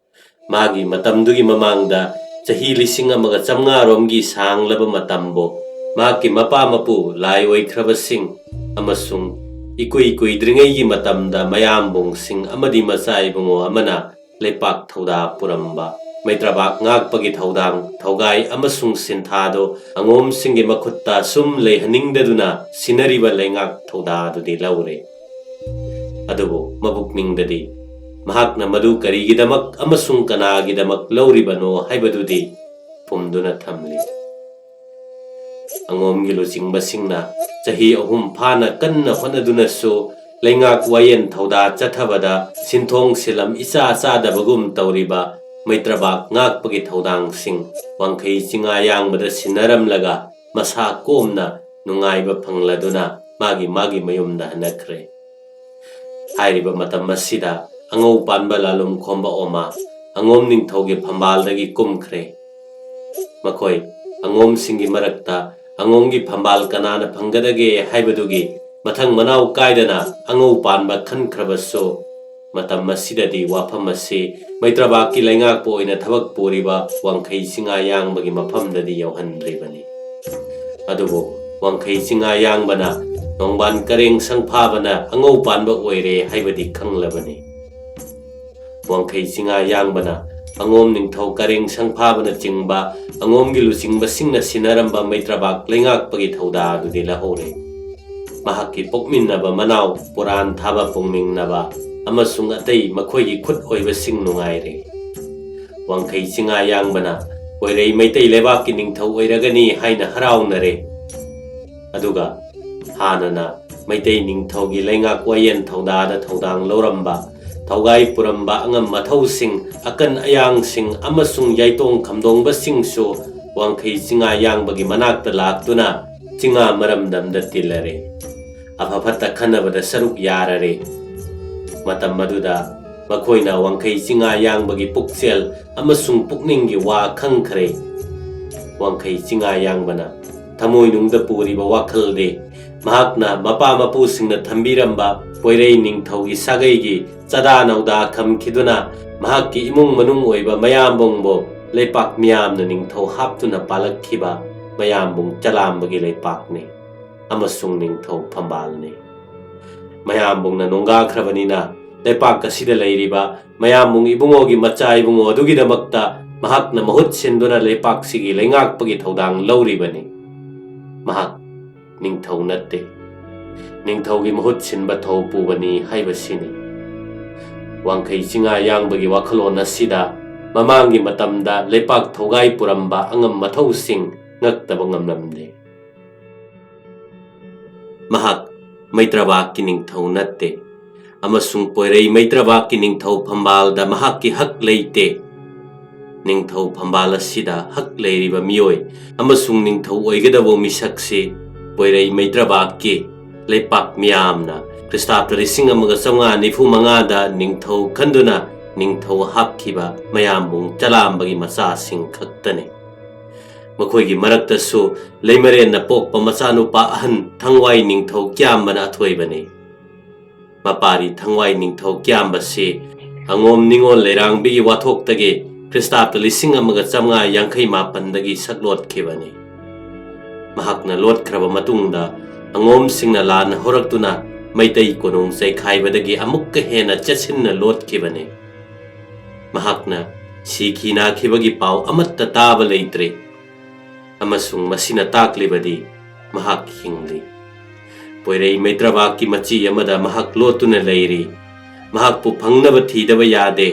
ꯃꯥꯒꯤ ꯃꯇꯝꯗꯨꯒꯤ ꯃꯃꯥꯡꯗ ꯆꯍꯤ ꯂꯤꯁꯤꯡ ꯑꯃꯒ ꯆꯥꯝꯃꯉꯥ ꯔꯣꯝꯒꯤ ꯁꯥꯡꯂꯕ ꯃꯇꯝꯕꯨ ꯃꯍꯥꯛꯀꯤ ꯃꯄꯥ ꯃꯄꯨ ꯂꯥꯏ ꯑꯣꯏꯈ꯭ꯔꯕꯁꯤꯡ ꯑꯃꯁꯨꯡ ꯏꯀꯨꯏ ꯀꯨꯏꯗ꯭ꯔꯤꯉꯩꯒꯤ ꯃꯇꯝꯗ ꯃꯌꯥꯝꯕꯨꯡꯁꯤꯡ ꯑꯃꯗꯤ ꯃꯆꯥ ꯏꯕꯨꯡꯉꯣ ꯑꯃꯅ ꯂꯩꯄꯥꯛ ꯊꯧꯗꯥ ꯄꯨꯔꯝꯕ ꯃꯩꯇ꯭ꯔꯕꯥꯛ ꯉꯥꯛꯄꯒꯤ ꯊꯧꯗꯥꯡ, ꯊꯧꯒꯥꯏ ꯑꯃꯁꯨꯡ ꯁꯤꯟꯊꯥꯗꯨ ꯑꯉꯣꯝꯁꯤꯡꯒꯤ ꯃꯈꯨꯠꯇ ꯁꯨꯝ ꯂꯩꯍꯟꯅꯤꯡꯗꯗꯨꯅ ꯁꯤꯟꯅꯔꯤꯕ ꯂꯩꯉꯥꯛ ꯊꯧꯗꯥꯗꯨꯗꯤ ꯂꯧꯔꯦ꯫ ꯑꯗꯨꯕꯨ ꯃꯕꯨꯛꯅꯤꯡꯗꯗꯤ ꯃꯍꯥꯛꯅ ꯃꯗꯨ ꯀꯔꯤꯒꯤꯗꯃꯛ ꯑꯃꯁꯨꯡ ꯀꯅꯥꯒꯤꯗꯃꯛ ꯂꯧꯔꯤꯕꯅꯣ ꯍꯥꯏꯕꯗꯨꯗꯤ ꯐꯨꯝꯗꯨꯅ ꯊꯝꯂꯤ꯫ ꯑꯉꯣꯝꯒꯤ ꯂꯨꯆꯤꯡꯕꯁꯤꯡꯅ ꯆꯍꯤ ꯑꯍꯨꯝ ꯐꯥꯅ ꯀꯟꯅ ꯍꯣꯠꯅꯗꯨꯅꯁꯨ ꯂꯩꯉꯥꯛ ꯋꯥꯌꯦꯟ ꯊꯧꯗꯥ ꯆꯠꯊꯕꯗ ꯁꯤꯟꯊꯣꯡ ꯁꯤꯂꯝ ꯏꯆꯥ ꯆꯥꯗꯕꯒꯨꯝ ꯇꯧꯔꯤꯕ ꯃꯩꯇ꯭ꯔꯕꯥꯛ ꯉꯥꯛꯄꯒꯤ ꯊꯧꯗꯥꯡꯁꯤꯡ ꯋꯥꯡꯈꯩ ꯆꯤꯡꯉꯥ ꯌꯥꯡꯕꯗ ꯁꯤꯟꯅꯔꯝꯂꯒ ꯃꯁꯥ ꯀꯣꯝꯅ ꯅꯨꯡꯉꯥꯏꯕ ꯐꯪꯂꯗꯨꯅ ꯃꯥꯒꯤ ꯃꯥꯒꯤ ꯃꯌꯨꯝꯗ ꯍꯟꯅꯈ꯭ꯔꯦ꯫ ꯍꯥꯏꯔꯤꯕ ꯃꯇꯝ ꯑꯁꯤꯗ ꯑꯉꯧ ꯄꯥꯟꯕ ꯂꯥꯂꯨꯝ ꯈꯣꯝꯕ ꯑꯣꯃꯥ ꯑꯉꯣꯝ ꯅꯤꯡꯊꯧꯒꯤ ꯐꯝꯕꯥꯜꯗꯒꯤ ꯀꯨꯝꯈ꯭ꯔꯦ꯫ ꯃꯈꯣꯏ ꯑꯉꯣꯝꯁꯤꯡꯒꯤ ꯃꯔꯛꯇ ꯑꯉꯣꯝꯒꯤ ꯐꯝꯕꯥꯜ ꯀꯅꯥꯅ ꯐꯪꯒꯗꯒꯦ ꯍꯥꯏꯕꯗꯨꯒꯤ ꯃꯊꯪ ꯃꯅꯥꯎ ꯀꯥꯏꯗꯅ ꯑꯉꯧ ꯄꯥꯟꯕ ꯈꯟꯈ꯭ꯔꯕꯁꯨ, ꯃꯇꯝ ꯑꯁꯤꯗꯗꯤ ꯋꯥꯐꯝ ꯑꯁꯤ ꯃꯩꯇ꯭ꯔꯕꯥꯛꯀꯤ ꯂꯩꯉꯥꯛꯄ ꯑꯣꯏꯅ ꯊꯕꯛ ꯄꯨꯔꯤꯕ ꯋꯥꯡꯈꯩ ꯆꯤꯡꯉꯥ ꯌꯥꯡꯕꯒꯤ ꯃꯐꯝꯗꯗꯤ ꯌꯧꯍꯟꯗ꯭ꯔꯤꯕꯅꯤ꯫ ꯑꯗꯨꯕꯨ ꯋꯥꯡꯈꯩ ꯆꯤꯡꯉꯥ ꯌꯥꯡꯕꯅ ꯅꯣꯡꯕꯥꯟ ꯀꯔꯦꯡ ꯁꯪꯐꯥꯕꯅ ꯑꯉꯧ ꯄꯥꯟꯕ ꯑꯣꯏꯔꯦ ꯍꯥꯏꯕꯗꯤ ꯈꯪꯂꯕꯅꯤ꯫ ꯋꯥꯡꯈꯩ ꯆꯤꯡꯉꯥ ꯌꯥꯡꯕꯅ ꯑꯉꯣꯝ ꯅꯤꯡꯊꯧ ꯀꯔꯦꯡ ꯁꯪꯐꯥꯕꯅꯆꯤꯡꯕ ꯑꯉꯣꯝꯒꯤ ꯂꯨꯆꯤꯡꯕꯁꯤꯡꯅ ꯁꯤꯟꯅꯔꯝꯕ ꯃꯩꯇ꯭ꯔꯕꯥꯛ ꯂꯩꯉꯥꯛꯄꯒꯤ ꯊꯧꯗꯥ ꯑꯗꯨꯗꯤ ꯂꯧꯍꯧꯔꯦ꯫ ꯃꯍꯥꯛꯀꯤ ꯄꯣꯛꯃꯤꯟꯅꯕ ꯃꯅꯥꯎ ꯄꯨꯔꯥꯟ ꯊꯥꯕ ꯄꯨꯡꯃꯤꯡꯅꯕ ꯑꯃꯁꯨꯡ ꯑꯇꯩ ꯃꯈꯣꯏꯒꯤ ꯈꯨꯠ ꯑꯣꯏꯕꯁꯤꯡ ꯅꯨꯡꯉꯥꯏꯔꯦ꯫ ꯋꯥꯡꯈꯩ ꯆꯤꯡꯉꯥ ꯌꯥꯡꯕꯅ ꯄꯣꯏꯔꯩ ꯃꯩꯇꯩ ꯂꯩꯕꯥꯛꯀꯤ ꯅꯤꯡꯊꯧ ꯑꯣꯏꯔꯒꯅꯤ ꯍꯥꯏꯅ ꯍꯔꯥꯎꯅꯔꯦ꯫ ꯑꯗꯨꯒ ꯍꯥꯟꯅꯅ ꯃꯩꯇꯩ ꯅꯤꯡꯊꯧꯒꯤ ꯂꯩꯉꯥꯛ ꯋꯥꯌꯦꯜ ꯊꯧꯗꯥꯗ ꯊꯧꯗꯥꯡ ꯂꯧꯔꯝꯕ, ꯊꯧꯒꯥꯏ ꯄꯨꯔꯝꯕ ꯑꯉꯝ ꯑꯊꯧꯁꯤꯡ, ꯑꯀꯟ ꯑꯌꯥꯡꯁꯤꯡ ꯑꯃꯁꯨꯡ ꯌꯥꯏꯇꯣꯡ ꯈꯝꯗꯣꯡꯕꯁꯤꯡꯁꯨ ꯋꯥꯡꯈꯩ ꯆꯤꯡꯉꯥ ꯌꯥꯡꯕꯒꯤ ꯃꯅꯥꯛꯇ ꯂꯥꯛꯇꯨꯅ ꯆꯤꯡꯉꯥ ꯃꯔꯝꯗꯝꯗ ꯇꯤꯜꯂꯔꯦ꯫ ꯑꯐ ꯐꯠꯇ ꯈꯟꯅꯕꯗ ꯁꯔꯨꯛ ꯌꯥꯔꯔꯦ꯫ ꯃꯇꯝ ꯑꯗꯨꯗ ꯃꯈꯣꯏꯅ ꯋꯥꯡꯈꯩ ꯆꯤꯡꯉꯥ ꯌꯥꯡꯕꯒꯤ ꯄꯨꯛꯆꯦꯜ ꯑꯃꯁꯨꯡ ꯄꯨꯛꯅꯤꯡꯒꯤ ꯋꯥ ꯈꯪꯈ꯭ꯔꯦ꯫ ꯋꯥꯡꯈꯩ ꯆꯤꯡꯉꯥ ꯌꯥꯡꯕꯅ ꯊꯃꯣꯏꯅꯨꯡꯗ ꯄꯨꯔꯤꯕ ꯋꯥꯈꯜꯗꯤ ꯃꯍꯥꯛꯅ ꯃꯄꯥ ꯃꯄꯨꯁꯤꯡꯅ ꯊꯝꯕꯤꯔꯝꯕ ꯄꯣꯏꯔꯩ ꯅꯤꯡꯊꯧꯒꯤ ꯁꯥꯒꯩꯒꯤ ꯆꯥꯗꯥ ꯅꯧꯗꯥ ꯈꯝꯈꯤꯗꯨꯅ ꯃꯍꯥꯛꯀꯤ ꯏꯃꯨꯡ ꯃꯅꯨꯡ ꯑꯣꯏꯕ ꯃꯌꯥꯝꯕꯨꯡꯕꯨ ꯂꯩꯄꯥꯛ ꯃꯤꯌꯥꯝꯅ ꯅꯤꯡꯊꯧ ꯍꯥꯞꯇꯨꯅ ꯄꯥꯜꯂꯛꯈꯤꯕ ꯃꯌꯥꯝꯕꯨꯡ ꯆꯂꯥꯝꯕꯒꯤ ꯂꯩꯄꯥꯛꯅꯤ ꯑꯃꯁꯨꯡ ꯅꯤꯡꯊꯧ ꯐꯝꯕꯥꯜꯅꯤ꯫ ꯃꯌꯥꯝꯕꯨꯡꯅ ꯅꯣꯡꯒꯥꯈ꯭ꯔꯕꯅꯤꯅ ꯂꯩꯄꯥꯛ ꯑꯁꯤꯗ ꯂꯩꯔꯤꯕ ꯃꯌꯥꯝꯕꯨꯡ ꯏꯕꯨꯡꯉꯣꯒꯤ ꯃꯆꯥ ꯏꯕꯨꯡꯉꯣ ꯑꯗꯨꯒꯤꯗꯃꯛꯇ ꯃꯍꯥꯛꯅ ꯃꯍꯨꯠ ꯁꯤꯟꯗꯨꯅ ꯂꯩꯄꯥꯛꯁꯤꯒꯤ ꯂꯩꯉꯥꯛꯄꯒꯤ ꯊꯧꯗꯥꯡ ꯂꯧꯔꯤꯕꯅꯤ꯫ ꯃꯍꯥꯛ ꯅꯤꯡꯊꯧ ꯅꯠꯇꯦ꯫ ꯅꯤꯡꯊꯧꯒꯤ ꯃꯍꯨꯠ ꯁꯤꯟꯕ ꯊꯧ ꯄꯨꯕꯅꯤ ꯍꯥꯏꯕꯁꯤꯅꯤ꯫ ꯋꯥꯡꯈꯩ ꯆꯤꯡꯉꯥ ꯌꯥꯡꯕꯒꯤ ꯋꯥꯈꯜꯂꯣꯟ ꯑꯁꯤꯗ ꯃꯃꯥꯡꯒꯤ ꯃꯇꯝꯗ ꯂꯩꯄꯥꯛ ꯊꯧꯒꯥꯏ ꯄꯨꯔꯝꯕ ꯑꯉꯝ ꯑꯊꯧꯁꯤꯡ ꯉꯛꯇꯕ ꯉꯝꯂꯝꯗꯦ꯫ ꯃꯍꯥꯛ ꯃꯩꯇ꯭ꯔꯕꯥꯛꯀꯤ ꯅꯤꯡꯊꯧ ꯅꯠꯇꯦ, ꯑꯃꯁꯨꯡ ꯄꯣꯏꯔꯩ ꯃꯩꯇ꯭ꯔꯕꯥꯛꯀꯤ ꯅꯤꯡꯊꯧ ꯐꯝꯕꯥꯜꯗ ꯃꯍꯥꯛꯀꯤ ꯍꯛ ꯂꯩꯇꯦ꯫ ꯅꯤꯡꯊꯧ ꯐꯝꯕꯥꯜ ꯑꯁꯤꯗ ꯍꯛ ꯂꯩꯔꯤꯕ ꯃꯤꯑꯣꯏ ꯑꯃꯁꯨꯡ ꯅꯤꯡꯊꯧ ꯑꯣꯏꯒꯗꯕ ꯃꯤꯁꯛꯁꯤ ꯄꯣꯏꯔꯩ ꯃꯩꯇ꯭ꯔꯕꯥꯛꯀꯤ ꯂꯩꯄꯥꯛ ꯃꯤꯌꯥꯝꯅ ꯈ꯭ꯔꯤꯁꯇꯥꯕꯗ ꯂꯤꯁꯤꯡ ꯑꯃꯒ ꯆꯥꯝꯃꯉꯥ ꯅꯤꯐꯨ ꯃꯉꯥꯗ ꯅꯤꯡꯊꯧ ꯈꯟꯗꯨꯅ ꯅꯤꯡꯊꯧ ꯍꯥꯞꯈꯤꯕ ꯃꯌꯥꯝꯕꯨꯡ ꯆꯂꯥꯝꯕꯒꯤ ꯃꯆꯥꯁꯤꯡ ꯈꯛꯇꯅꯤ꯫ ꯃꯈꯣꯏꯒꯤ ꯃꯔꯛꯇꯁꯨ ꯂꯩꯃꯔꯦꯟꯅ ꯄꯣꯛꯄ ꯃꯆꯥꯅꯨꯄꯥ ꯑꯍꯟ ꯊꯥꯡꯋꯥꯏ ꯅꯤꯡꯊꯧ ꯀꯤꯌꯥꯝꯕꯅ ꯑꯊꯣꯏꯕꯅꯤ꯫ ꯃꯄꯥꯔꯤ ꯊꯪꯋꯥꯏ ꯅꯤꯡꯊꯧ ꯀ꯭ꯌꯥꯝꯕꯁꯤ ꯑꯉꯣꯝ ꯅꯤꯉꯣꯜ ꯂꯩꯔꯥꯡꯕꯤꯒꯤ ꯋꯥꯊꯣꯛꯇꯒꯤ ꯈ꯭ꯔꯤꯁꯇꯥꯕꯇ ꯂꯤꯁꯤꯡ ꯑꯃꯒ ꯆꯥꯃꯉꯥ ꯌꯥꯡꯈꯩ ꯃꯥꯄꯟꯗꯒꯤ ꯁꯛꯂꯣꯠꯈꯤꯕꯅꯤ꯫ ꯃꯍꯥꯛꯅ ꯂꯣꯠꯈ꯭ꯔꯕ ꯃꯇꯨꯡꯗ ꯑꯉꯣꯝꯁꯤꯡꯅ ꯂꯥꯟꯅ ꯍꯧꯔꯛꯇꯨꯅ ꯃꯩꯇꯩ ꯀꯣꯅꯨꯡ ꯆꯩꯈꯥꯏꯕꯗꯒꯤ ꯑꯃꯨꯛꯀ ꯍꯦꯟꯅ ꯆꯦꯠꯁꯤꯟꯅ ꯂꯣꯠꯈꯤꯕꯅꯤ꯫ ꯃꯍꯥꯛꯅ ꯁꯤꯈꯤ ꯅꯥꯈꯤꯕꯒꯤ ꯄꯥꯎ ꯑꯃꯠꯇ ꯇꯥꯕ ꯂꯩꯇ꯭ꯔꯦ꯫ ꯑꯃꯁꯨꯡ ꯃꯁꯤꯅ ꯇꯥꯛꯂꯤꯕꯗꯤ ꯃꯍꯥꯛ ꯍꯤꯡꯂꯤ꯫ ꯄꯣꯏꯔꯩ ꯃꯩꯇ꯭ꯔꯕꯥꯛꯀꯤ ꯃꯆꯤ ꯑꯃꯗ ꯃꯍꯥꯛ ꯂꯣꯠꯇꯨꯅ ꯂꯩꯔꯤ꯫ ꯃꯍꯥꯛꯄꯨ ꯐꯪꯅꯕ ꯊꯤꯗꯕ ꯌꯥꯗꯦ꯫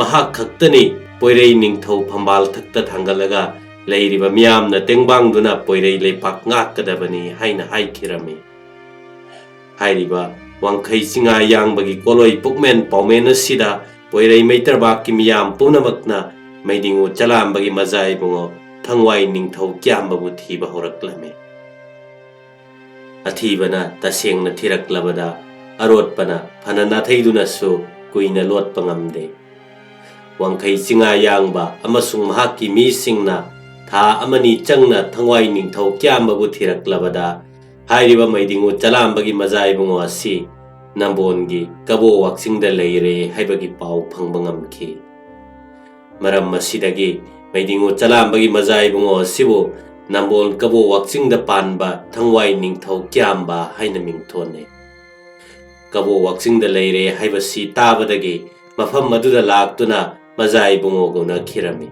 ꯃꯍꯥꯛ ꯈꯛꯇꯅꯤ ꯄꯣꯏꯔꯩ ꯅꯤꯡꯊꯧ ꯐꯝꯕꯥꯜ ꯊꯛꯇ ꯊꯥꯡꯒꯠꯂꯒ ꯂꯩꯔꯤꯕ ꯃꯤꯌꯥꯝꯅ ꯇꯦꯡꯕꯥꯡꯗꯨꯅ ꯄꯣꯏꯔꯩ ꯂꯩꯄꯥꯛ ꯉꯥꯛꯀꯗꯕꯅꯤ ꯍꯥꯏꯅ ꯍꯥꯏꯈꯤꯔꯝꯃꯤ꯫ ꯍꯥꯏꯔꯤꯕ ꯋꯥꯡꯈꯩ ꯆꯤꯡꯉꯥ ꯌꯥꯡꯕꯒꯤ ꯀꯣꯂꯣꯏ ꯄꯨꯛꯃꯦꯟ ꯄꯥꯎꯃꯦꯟ ꯑꯁꯤꯗ ꯄꯣꯏꯔꯩ ꯃꯩꯇ꯭ꯔꯕꯥꯛꯀꯤ ꯃꯤꯌꯥꯝ ꯄꯨꯝꯅꯃꯛꯅ ꯃꯩꯗꯤꯡꯉꯨ ꯆꯂꯥꯝꯕꯒꯤ ꯃꯖꯥ ꯏꯕꯨꯡꯉꯣ ꯊꯪꯋꯥꯏ ꯅꯤꯡꯊꯧ ꯀ꯭ꯌꯥꯝꯕꯕꯨ ꯊꯤꯕ ꯍꯧꯔꯛꯂꯝꯃꯤ꯫ ꯑꯊꯤꯕꯅ ꯇꯁꯦꯡꯅ ꯊꯤꯔꯛꯂꯕꯗ ꯑꯔꯣꯠꯄꯅ ꯐꯅ ꯅꯥꯊꯩꯗꯨꯅꯁꯨ ꯀꯨꯏꯅ ꯂꯣꯠꯄ ꯉꯝꯗꯦ꯫ ꯋꯥꯡꯈꯩ ꯆꯤꯡꯉꯥ ꯌꯥꯡꯕ ꯑꯃꯁꯨꯡ ꯃꯍꯥꯛꯀꯤ ꯃꯤꯁꯤꯡꯅ ꯊꯥ ꯑꯃꯅꯤ ꯆꯪꯅ ꯊꯪꯋꯥꯏ ꯅꯤꯡꯊꯧ ꯀ꯭ꯌꯥꯝꯕꯕꯨ ꯊꯤꯔꯛꯂꯕꯗ ꯍꯥꯏꯔꯤꯕ ꯃꯩꯗꯤꯡꯉꯨ ꯆꯂꯥꯝꯕꯒꯤ ꯃꯖꯥ ꯏꯕꯨꯡꯉꯣ ꯑꯁꯤ ꯅꯝꯕꯣꯜꯒꯤ ꯀꯕꯣ ꯋꯥꯛꯆꯤꯡꯗ ꯂꯩꯔꯦ ꯍꯥꯏꯕꯒꯤ ꯄꯥꯎ ꯐꯪꯕ ꯉꯝꯈꯤ꯫ ꯃꯔꯝ ꯑꯁꯤꯗꯒꯤ ꯃꯩꯗꯤꯡꯉꯨ ꯆꯂꯥꯝꯕꯒꯤ ꯃꯖꯥ ꯏꯕꯨꯡꯉꯣ ꯑꯁꯤꯕꯨ ꯅꯝꯕꯣꯜ ꯀꯕꯣ ꯋꯥꯛꯆꯤꯡꯗ ꯄꯥꯟꯕ ꯊꯪꯋꯥꯏ ꯅꯤꯡꯊꯧ ꯀ꯭ꯌꯥꯝꯕ ꯍꯥꯏꯅ ꯃꯤꯡꯊꯣꯟꯅꯩ꯫ ꯀꯕꯣ ꯋꯥꯛꯆꯤꯡꯗ ꯂꯩꯔꯦ ꯍꯥꯏꯕꯁꯤ ꯇꯥꯕꯗꯒꯤ ꯃꯐꯝ ꯑꯗꯨꯗ ꯂꯥꯛꯇꯨꯅ ꯃꯖꯥ ꯏꯕꯨꯡꯉꯣꯒ ꯎꯅꯈꯤꯔꯝꯃꯤ꯫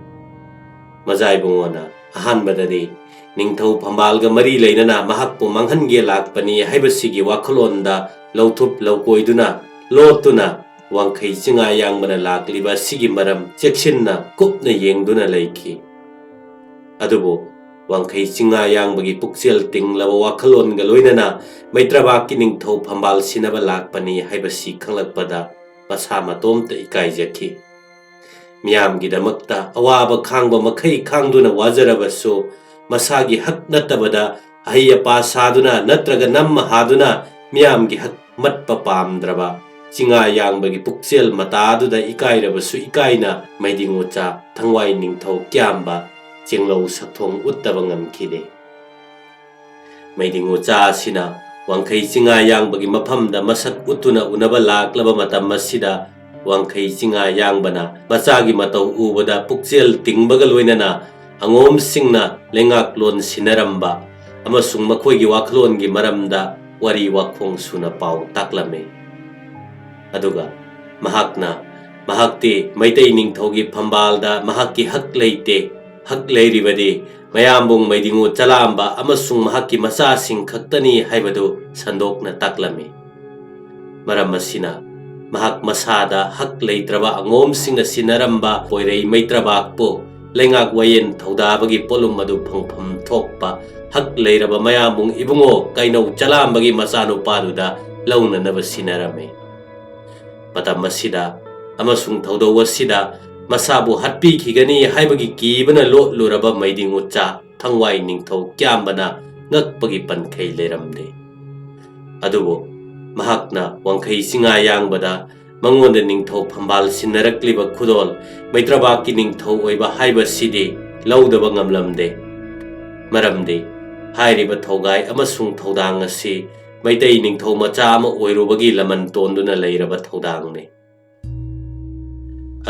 ꯃꯖꯥ ꯏꯕꯨꯡꯉꯣꯅ ꯑꯍꯥꯟꯕꯗꯗꯤ ꯅꯤꯡꯊꯧ ꯐꯝꯕꯥꯜꯒ ꯃꯔꯤ ꯂꯩꯅꯅ ꯃꯍꯥꯛꯄꯨ ꯃꯥꯡꯍꯟꯒꯦ ꯂꯥꯛꯄꯅꯤ ꯍꯥꯏꯕꯁꯤꯒꯤ ꯋꯥꯈꯜꯂꯣꯟꯗ ꯂꯧꯊꯨꯞ ꯂꯧꯀꯣꯏꯗꯨꯅ ꯂꯣꯠꯇꯨꯅ ꯋꯥꯡꯈꯩ ꯆꯤꯡꯉꯥ ꯌꯥꯡꯕꯅ ꯂꯥꯛꯂꯤꯕ ꯑꯁꯤꯒꯤ ꯃꯔꯝ ꯆꯦꯛꯁꯤꯟꯅ ꯀꯨꯞꯅ ꯌꯦꯡꯗꯨꯅ ꯂꯩꯈꯤ꯫ ꯑꯗꯨꯕꯨ ꯋꯥꯡꯈꯩ ꯆꯤꯡꯉꯥ ꯌꯥꯡꯕꯒꯤ ꯄꯨꯛꯆꯦꯜ ꯇꯤꯡꯂꯕ ꯋꯥꯈꯜꯂꯣꯟꯒ ꯂꯣꯏꯅꯅ ꯃꯩꯇ꯭ꯔꯕꯥꯛꯀꯤ ꯅꯤꯡꯊꯧ ꯐꯝꯕꯥꯜ ꯁꯤꯟꯅꯕ ꯂꯥꯛꯄꯅꯤ ꯍꯥꯏꯕꯁꯤ ꯈꯪꯂꯛꯄꯗ ꯃꯁꯥ ꯃꯇꯣꯝꯇ ꯏꯀꯥꯏꯖꯈꯤ꯫ ꯃꯤꯌꯥꯝꯒꯤꯗꯃꯛꯇ ꯑꯋꯥꯕ ꯈꯥꯡꯕ ꯃꯈꯩ ꯈꯥꯡꯗꯨꯅ ꯋꯥꯖꯔꯕꯁꯨ ꯃꯁꯥꯒꯤ ꯍꯛ ꯅꯠꯇꯕꯗ ꯑꯍꯩ ꯑꯄꯥ ꯁꯥꯗꯨꯅ ꯅꯠꯇ꯭ꯔꯒ ꯅꯝꯃ ꯍꯥꯗꯨꯅ ꯃꯤꯌꯥꯝꯒꯤ ꯍꯛ ꯃꯠꯄ ꯄꯥꯝꯗ꯭ꯔꯕ ꯆꯤꯡꯉꯥ ꯌꯥꯡꯕꯒꯤ ꯄꯨꯛꯆꯦꯜ ꯃꯇꯥꯗꯨꯗ ꯏꯀꯥꯏꯔꯕꯁꯨ ꯏꯀꯥꯏꯅ ꯃꯩꯗꯤꯡꯉꯨꯆꯥ ꯊꯪꯋꯥꯏ ꯅꯤꯡꯊꯧ ꯀ꯭ꯌꯥꯝꯕ ꯆꯦꯡꯂꯧ ꯁꯛꯊꯣꯡ ꯎꯠꯇꯕ ꯉꯝꯈꯤꯗꯦ꯫ ꯃꯩꯗꯤꯡꯉꯨꯆꯥ ꯑꯁꯤꯅ ꯋꯥꯡꯈꯩ ꯆꯤꯡꯉꯥ ꯌꯥꯡꯕꯒꯤ ꯃꯐꯝꯗ ꯃꯁꯛ ꯎꯠꯇꯨꯅ ꯎꯅꯕ ꯂꯥꯛꯂꯕ ꯃꯇꯝ ꯑꯁꯤꯗ, ꯋꯥꯡꯈꯩ ꯆꯤꯡꯉꯥ ꯌꯥꯡꯕꯅ ꯃꯆꯥꯒꯤ ꯃꯇꯧ ꯎꯕꯗ ꯄꯨꯛꯆꯦꯜ ꯇꯤꯡꯕꯒ ꯂꯣꯏꯅꯅ ꯑꯉꯣꯝꯁꯤꯡꯅ ꯂꯩꯉꯥꯛꯂꯣꯟ ꯁꯤꯟꯅꯔꯝꯕ ꯑꯃꯁꯨꯡ ꯃꯈꯣꯏꯒꯤ ꯋꯥꯈꯜꯂꯣꯟꯒꯤ ꯃꯔꯝꯗ ꯋꯥꯔꯤ ꯋꯥꯈꯣꯡ ꯁꯨꯅ ꯄꯥꯎ ꯇꯥꯛꯂꯝꯃꯤ꯫ ꯑꯗꯨꯒ ꯃꯍꯥꯛꯅ, ꯃꯍꯥꯛꯇꯤ ꯃꯩꯇꯩ ꯅꯤꯡꯊꯧꯒꯤ ꯐꯝꯕꯥꯜꯗ ꯃꯍꯥꯛꯀꯤ ꯍꯛ ꯂꯩꯇꯦ, ꯍꯛ ꯂꯩꯔꯤꯕꯗꯤ ꯃꯌꯥꯝꯕꯨꯡ ꯃꯩꯗꯤꯡꯉꯨ ꯆꯂꯥꯝꯕ ꯑꯃꯁꯨꯡ ꯃꯍꯥꯛꯀꯤ ꯃꯆꯥꯁꯤꯡ ꯈꯛꯇꯅꯤ ꯍꯥꯏꯕꯗꯨ ꯁꯟꯗꯣꯛꯅ ꯇꯥꯛꯂꯝꯃꯤ꯫ ꯃꯔꯝ ꯑꯁꯤꯅ, ꯃꯍꯥꯛ ꯃꯁꯥꯗ ꯍꯛ ꯂꯩꯇ꯭ꯔꯕ ꯑꯉꯣꯝꯁꯤꯡꯅ ꯁꯤꯟꯅꯔꯝꯕ ꯄꯣꯏꯔꯩ ꯃꯩꯇ꯭ꯔꯕꯥꯛꯄꯨ ꯂꯩꯉꯥꯛ ꯋꯥꯌꯦꯟ ꯊꯧꯗꯥꯕꯒꯤ ꯄꯣꯠꯂꯨꯝ ꯑꯗꯨ ꯐꯪꯐꯝ ꯊꯣꯛꯄ ꯍꯛ ꯂꯩꯔꯕ ꯃꯌꯥꯝꯕꯨꯡ ꯏꯕꯨꯡꯉꯣ ꯀꯩꯅꯧ ꯆꯂꯥꯝꯕꯒꯤ ꯃꯆꯥꯅꯨꯄꯥꯗꯨꯗ ꯂꯧꯅꯅꯕ ꯁꯤꯟꯅꯔꯝꯃꯤ꯫ ꯃꯇꯝ ꯑꯁꯤꯗ ꯑꯃꯁꯨꯡ ꯊꯧꯗꯧ ꯑꯁꯤꯗ ꯃꯁꯥꯕꯨ ꯍꯥꯠꯄꯤꯈꯤꯒꯅꯤ ꯍꯥꯏꯕꯒꯤ ꯀꯤꯕꯅ ꯂꯣꯠꯂꯨꯔꯕ ꯃꯩꯗꯤꯡ ꯎꯆꯥ ꯊꯪꯋꯥꯏ ꯅꯤꯡꯊꯧ ꯀ꯭ꯌꯥꯝꯕꯅ ꯉꯛꯄꯒꯤ ꯄꯟꯈꯩ ꯂꯩꯔꯝꯗꯦ꯫ ꯑꯗꯨꯕꯨ ꯃꯍꯥꯛꯅ ꯋꯥꯡꯈꯩ ꯆꯤꯡꯉꯥ ꯌꯥꯡꯕꯗ ꯃꯉꯣꯟꯗ ꯅꯤꯡꯊꯧ ꯐꯝꯕꯥꯜ ꯁꯤꯟꯅꯔꯛꯂꯤꯕ ꯈꯨꯗꯣꯜ ꯃꯩꯇ꯭ꯔꯕꯥꯛꯀꯤ ꯅꯤꯡꯊꯧ ꯑꯣꯏꯕ ꯍꯥꯏꯕꯁꯤꯗꯤ ꯂꯧꯗꯕ ꯉꯝꯂꯝꯗꯦ꯫ ꯃꯔꯝꯗꯤ ꯍꯥꯏꯔꯤꯕ ꯊꯧꯒꯥꯏ ꯑꯃꯁꯨꯡ ꯊꯧꯗꯥꯡ ꯑꯁꯤ ꯃꯩꯇꯩ ꯅꯤꯡꯊꯧ ꯃꯆꯥ ꯑꯃ ꯑꯣꯏꯔꯨꯕꯒꯤ ꯂꯃꯟ ꯇꯣꯟꯗꯨꯅ ꯂꯩꯔꯕ ꯊꯧꯗꯥꯡꯅꯤ꯫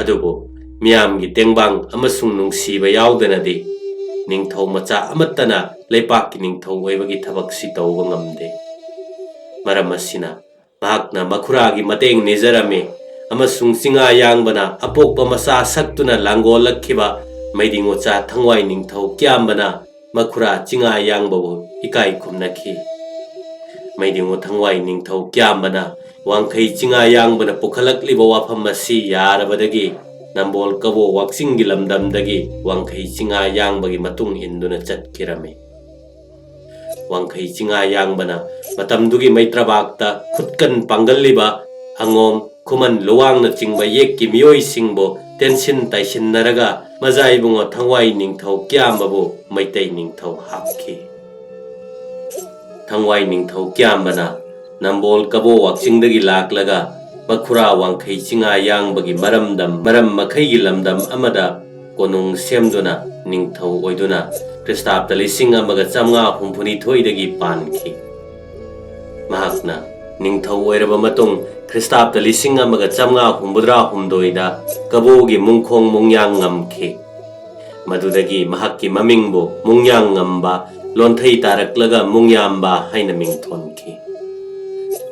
ꯑꯗꯨꯕꯨ ꯃꯤꯌꯥꯝꯒꯤ ꯇꯦꯡꯕꯥꯡ ꯑꯃꯁꯨꯡ ꯅꯨꯡꯁꯤꯕ ꯌꯥꯎꯗꯅꯗꯤ ꯅꯤꯡꯊꯧ ꯃꯆꯥ ꯑꯃꯠꯇꯅ ꯂꯩꯄꯥꯛꯀꯤ ꯅꯤꯡꯊꯧ ꯑꯣꯏꯕꯒꯤ ꯊꯕꯛꯁꯤ ꯇꯧꯕ ꯉꯝꯗꯦ꯫ ꯃꯔꯝ ꯑꯁꯤꯅ ꯃꯍꯥꯛꯅ ꯃꯈꯨꯔꯥꯒꯤ ꯃꯇꯦꯡ ꯅꯤꯖꯔꯝꯃꯤ ꯑꯃꯁꯨꯡ ꯆꯤꯡꯉꯥ ꯌꯥꯡꯕꯅ ꯑꯄꯣꯛꯄ ꯃꯆꯥ ꯁꯛꯇꯨꯅ ꯂꯥꯡꯒꯣꯜꯂꯛꯈꯤꯕ ꯃꯩꯗꯤꯡ ꯎꯆꯥ ꯊꯪꯋꯥꯏ ꯅꯤꯡꯊꯧ ꯀ꯭ꯌꯥꯝꯕꯅ ꯃꯈꯨꯔꯥ ꯆꯤꯡꯉꯥ ꯌꯥꯡꯕꯕꯨ ꯏꯀꯥꯏ ꯈꯨꯝꯅꯈꯤ꯫ ꯃꯩꯗꯤꯡꯉꯨ ꯊꯪꯋꯥꯏ ꯅꯤꯡꯊꯧ ꯀ꯭ꯌꯥꯝꯕꯅ ꯋꯥꯡꯈꯩ ꯆꯤꯡꯉꯥ ꯌꯥꯡꯕꯅ ꯄꯨꯈꯠꯂꯛꯂꯤꯕ ꯋꯥꯐꯝ ꯑꯁꯤ ꯌꯥꯔꯕꯗꯒꯤ ꯅꯝꯕꯣꯜ ꯀꯕꯣ ꯋꯥꯛꯆꯤꯡꯒꯤ ꯂꯝꯗꯝꯗꯒꯤ ꯋꯥꯡꯈꯩ ꯆꯤꯡꯉꯥ ꯌꯥꯡꯕꯒꯤ ꯃꯇꯨꯡ ꯏꯟꯗꯨꯅ ꯆꯠꯈꯤꯔꯝꯃꯤ꯫ ꯋꯥꯡꯈꯩ ꯆꯤꯡꯉꯥ ꯌꯥꯡꯕꯅ ꯃꯇꯝꯗꯨꯒꯤ ꯃꯩꯇ꯭ꯔꯕꯥꯛꯇ ꯈꯨꯠꯀꯟ ꯄꯥꯡꯒꯜꯂꯤꯕ ꯑꯉꯣꯝ, ꯈꯨꯃꯟ ꯂꯨꯋꯥꯡꯅꯆꯤꯡꯕ ꯌꯦꯛꯀꯤ ꯃꯤꯑꯣꯏꯁꯤꯡꯕꯨ ꯇꯦꯟꯁꯤꯟ ꯇꯥꯏꯁꯤꯟꯅꯔꯒ ꯃꯖꯥ ꯏꯕꯨꯡꯉꯣ ꯊꯪꯋꯥꯏ ꯅꯤꯡꯊꯧ ꯀ꯭ꯌꯥꯝꯕꯕꯨ ꯃꯩꯇꯩ ꯅꯤꯡꯊꯧ ꯍꯥꯞꯈꯤ꯫ ꯊꯪꯋꯥꯏ ꯅꯤꯡꯊꯧ ꯀ꯭ꯌꯥꯝꯕꯅ ꯅꯝꯕꯣꯜ ꯀꯕꯣ ꯋꯥꯛꯆꯤꯡꯗꯒꯤ ꯂꯥꯛꯂꯒ ꯃꯈꯨꯔꯥ ꯋꯥꯡꯈꯩ ꯆꯤꯡꯉꯥ ꯌꯥꯡꯕꯒꯤ ꯃꯔꯝꯗꯝ, ꯃꯔꯝ ꯃꯈꯩꯒꯤ ꯂꯝꯗꯝ ꯑꯃꯗ ꯀꯣꯅꯨꯡ ꯁꯦꯝꯗꯨꯅ ꯅꯤꯡꯊꯧ ꯑꯣꯏꯗꯨꯅ ꯈ꯭ꯔꯤꯁꯇꯥꯕꯗ ꯂꯤꯁꯤꯡ ꯑꯃꯒ ꯆꯥꯃꯉꯥ ꯍꯨꯝꯐꯨꯅꯤꯊꯣꯏꯗꯒꯤ ꯄꯥꯟꯈꯤ꯫ ꯃꯍꯥꯛꯅ ꯅꯤꯡꯊꯧ ꯑꯣꯏꯔꯕ ꯃꯇꯨꯡ ꯈ꯭ꯔꯤꯁꯇꯥꯕꯇ ꯂꯤꯁꯤꯡ ꯑꯃꯒ ꯆꯥꯝꯃꯉꯥ ꯍꯨꯝꯐꯨꯇꯔꯥ ꯍꯨꯝꯗꯣꯏꯗ ꯀꯕꯣꯒꯤ ꯃꯨꯡꯈꯣꯡ ꯃꯨꯡꯌꯥꯡ ꯉꯝꯈꯤ꯫ ꯃꯗꯨꯗꯒꯤ ꯃꯍꯥꯛꯀꯤ ꯃꯃꯤꯡꯕꯨ ꯃꯨꯡꯌꯥꯡ ꯉꯝꯕ, ꯂꯣꯟꯊꯩ ꯇꯥꯔꯛꯂꯒ ꯃꯨꯡꯌꯥꯝꯕ ꯍꯥꯏꯅ ꯃꯤꯡ ꯊꯣꯟꯈꯤ꯫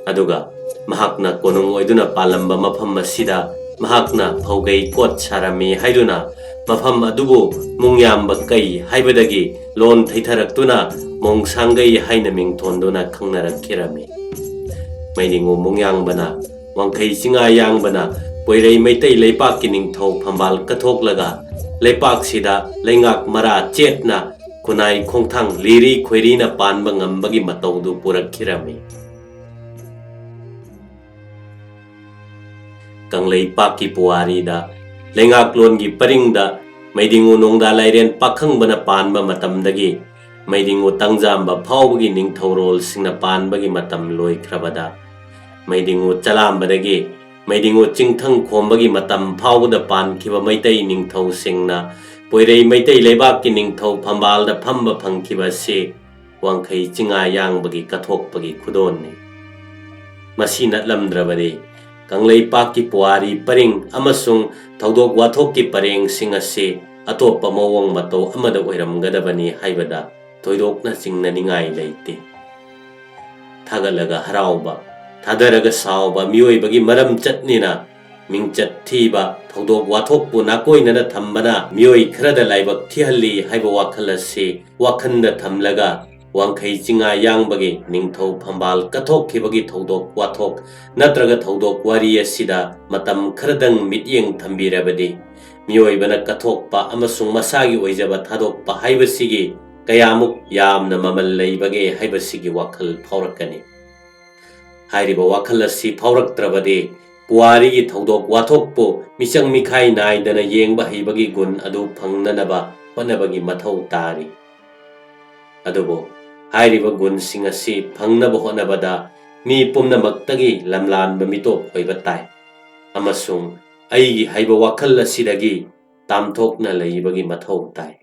ꯑꯗꯨꯒ ꯃꯍꯥꯛꯅ ꯀꯣꯅꯨꯡ ꯑꯣꯏꯗꯨꯅ ꯄꯥꯜꯂꯝꯕ ꯃꯐꯝ ꯑꯁꯤꯗ ꯃꯍꯥꯛꯅ ꯐꯧꯒꯩ ꯀꯣꯠ ꯁꯥꯔꯝꯃꯤ ꯍꯥꯏꯗꯨꯅ ꯃꯐꯝ ꯑꯗꯨꯕꯨ ꯃꯨꯡꯌꯥꯝꯕ ꯀꯩ ꯍꯥꯏꯕꯗꯒꯤ ꯂꯣꯟ ꯊꯩꯊꯔꯛꯇꯨꯅ ꯃꯣꯡꯁꯥꯡꯒꯩ ꯍꯥꯏꯅ ꯃꯤꯡꯊꯣꯟꯗꯨꯅ ꯈꯪꯅꯔꯛꯈꯤꯔꯝꯃꯤ꯫ ꯃꯩꯗꯤꯡꯉꯨ ꯃꯨꯡꯌꯥꯡꯕꯅ, ꯋꯥꯡꯈꯩ ꯆꯤꯡꯉꯥ ꯌꯥꯡꯕꯅ ꯄꯣꯏꯔꯩ ꯃꯩꯇꯩ ꯂꯩꯄꯥꯛꯀꯤ ꯅꯤꯡꯊꯧ ꯐꯝꯕꯥꯜ ꯀꯠꯊꯣꯛꯂꯒ ꯂꯩꯄꯥꯛꯁꯤꯗ ꯂꯩꯉꯥꯛ ꯃꯔꯥ ꯆꯦꯠꯅ ꯈꯨꯟꯅꯥꯏ ꯈꯣꯡꯊꯥꯡ ꯂꯤꯔꯤ ꯈꯣꯏꯔꯤꯅ ꯄꯥꯟꯕ ꯉꯝꯕꯒꯤ ꯃꯇꯧꯗꯨ ꯄꯨꯔꯛꯈꯤꯔꯝꯃꯤ꯫ ꯀꯪꯂꯩꯄꯥꯛꯀꯤ ꯄꯨꯋꯥꯔꯤꯗ ꯂꯩꯉꯥꯛꯂꯣꯟꯒꯤ ꯄꯔꯤꯡꯗ ꯃꯩꯗꯤꯡꯉꯨ ꯅꯣꯡꯗꯥ ꯂꯥꯏꯔꯦꯟ ꯄꯥꯈꯪꯕꯅ ꯄꯥꯟꯕ ꯃꯇꯝꯗꯒꯤ ꯃꯩꯗꯤꯡꯉꯨ ꯇꯥꯡꯖꯥꯝꯕ ꯐꯥꯎꯕꯒꯤ ꯅꯤꯡꯊꯧꯔꯣꯜꯁꯤꯡꯅ ꯄꯥꯟꯕꯒꯤ ꯃꯇꯝ ꯂꯣꯏꯈ꯭ꯔꯕꯗ, ꯃꯩꯗꯤꯡꯉꯨ ꯆꯂꯥꯝꯕꯗꯒꯤ ꯃꯩꯗꯤꯡꯉꯨ ꯆꯤꯡꯊꯪ ꯈꯣꯝꯕꯒꯤ ꯃꯇꯝ ꯐꯥꯎꯕꯗ ꯄꯥꯟꯈꯤꯕ ꯃꯩꯇꯩ ꯅꯤꯡꯊꯧꯁꯤꯡꯅ ꯄꯣꯏꯔꯩ ꯃꯩꯇꯩ ꯂꯩꯕꯥꯛꯀꯤ ꯅꯤꯡꯊꯧ ꯐꯝꯕꯥꯜꯗ ꯐꯝꯕ ꯐꯪꯈꯤꯕ ꯑꯁꯤ ꯋꯥꯡꯈꯩ ꯆꯤꯡꯉꯥ ꯌꯥꯡꯕꯒꯤ ꯀꯠꯊꯣꯛꯄꯒꯤ ꯈꯨꯗꯣꯜꯅꯤ꯫ ꯃꯁꯤ ꯅꯠꯂꯝꯗ꯭ꯔꯕꯗꯤ ꯀꯪꯂꯩꯄꯥꯛꯀꯤ ꯄꯨꯋꯥꯔꯤ ꯄꯔꯤꯡ ꯑꯃꯁꯨꯡ ꯊꯧꯗꯣꯛ ꯋꯥꯊꯣꯛꯀꯤ ꯄꯔꯦꯡꯁꯤꯡ ꯑꯁꯤ ꯑꯇꯣꯞꯄ ꯃꯑꯣꯡ ꯃꯇꯧ ꯑꯃꯗ ꯑꯣꯏꯔꯝꯒꯗꯕꯅꯤ ꯍꯥꯏꯕꯗ ꯊꯣꯏꯗꯣꯛꯅ ꯆꯤꯡꯅꯅꯤꯡꯉꯥꯏ ꯂꯩꯇꯦ꯫ ꯊꯥꯒꯠꯂꯒ ꯍꯔꯥꯎꯕ, ꯊꯥꯗꯔꯒ ꯁꯥꯎꯕ ꯃꯤꯑꯣꯏꯕꯒꯤ ꯃꯔꯝ ꯆꯠꯅꯤꯅ ꯃꯤꯡꯆꯠ ꯊꯤꯕ ꯊꯧꯗꯣꯛ ꯋꯥꯊꯣꯛꯄꯨ ꯅꯥꯀꯣꯏꯅꯅ ꯊꯝꯕꯅ ꯃꯤꯑꯣꯏ ꯈꯔꯗ ꯂꯥꯏꯕꯛ ꯊꯤꯍꯜꯂꯤ ꯍꯥꯏꯕ ꯋꯥꯈꯜ ꯑꯁꯤ ꯋꯥꯈꯜꯗ ꯊꯝꯂꯒ ꯋꯥꯡꯈꯩ ꯆꯤꯡꯉꯥ ꯌꯥꯡꯕꯒꯤ ꯅꯤꯡꯊꯧ ꯐꯝꯕꯥꯜ ꯀꯠꯊꯣꯛꯈꯤꯕꯒꯤ ꯊꯧꯗꯣꯛ ꯋꯥꯊꯣꯛ ꯅꯠꯇ꯭ꯔꯒ ꯊꯧꯗꯣꯛ ꯋꯥꯔꯤ ꯑꯁꯤꯗ ꯃꯇꯝ ꯈꯔꯗꯪ ꯃꯤꯠꯌꯦꯡ ꯊꯝꯕꯤꯔꯕꯗꯤ ꯃꯤꯑꯣꯏꯕꯅ ꯀꯠꯊꯣꯛꯄ ꯑꯃꯁꯨꯡ ꯃꯁꯥꯒꯤ ꯑꯣꯏꯖꯕ ꯊꯥꯗꯣꯛꯄ ꯍꯥꯏꯕꯁꯤꯒꯤ ꯀꯌꯥꯃꯨꯛ ꯌꯥꯝꯅ ꯃꯃꯜ ꯂꯩꯕꯒꯦ ꯍꯥꯏꯕꯁꯤꯒꯤ ꯋꯥꯈꯜ ꯐꯥꯎꯔꯛꯀꯅꯤ꯫ ꯍꯥꯏꯔꯤꯕ ꯋꯥꯈꯜ ꯑꯁꯤ ꯐꯥꯎꯔꯛꯇ꯭ꯔꯕꯗꯤ ꯄꯨꯋꯥꯔꯤꯒꯤ ꯊꯧꯗꯣꯛ ꯋꯥꯊꯣꯛꯄꯨ ꯃꯤꯆꯪ ꯃꯤꯈꯥꯏ ꯅꯥꯏꯗꯅ ꯌꯦꯡꯕ ꯍꯩꯕꯒꯤ ꯒꯨꯟ ꯑꯗꯨ ꯐꯪꯅꯅꯕ ꯍꯣꯠꯅꯕꯒꯤ ꯃꯊꯧ ꯇꯥꯔꯤ꯫ ꯑꯗꯨꯕꯨ ꯍꯥꯏꯔꯤꯕ ꯒꯨꯟꯁꯤꯡ ꯑꯁꯤ ꯐꯪꯅꯕ ꯍꯣꯠꯅꯕꯗ ꯃꯤ ꯄꯨꯝꯅꯃꯛꯇꯒꯤ ꯂꯝꯂꯥꯟꯕ ꯃꯤꯇꯣꯞ ꯑꯣꯏꯕ ꯇꯥꯏ ꯑꯃꯁꯨꯡ ꯑꯩꯒꯤ ꯍꯥꯏꯕ ꯋꯥꯈꯜ ꯑꯁꯤꯗꯒꯤ ꯇꯥꯝꯊꯣꯛꯅ ꯂꯩꯕꯒꯤ ꯃꯊꯧ ꯇꯥꯏ꯫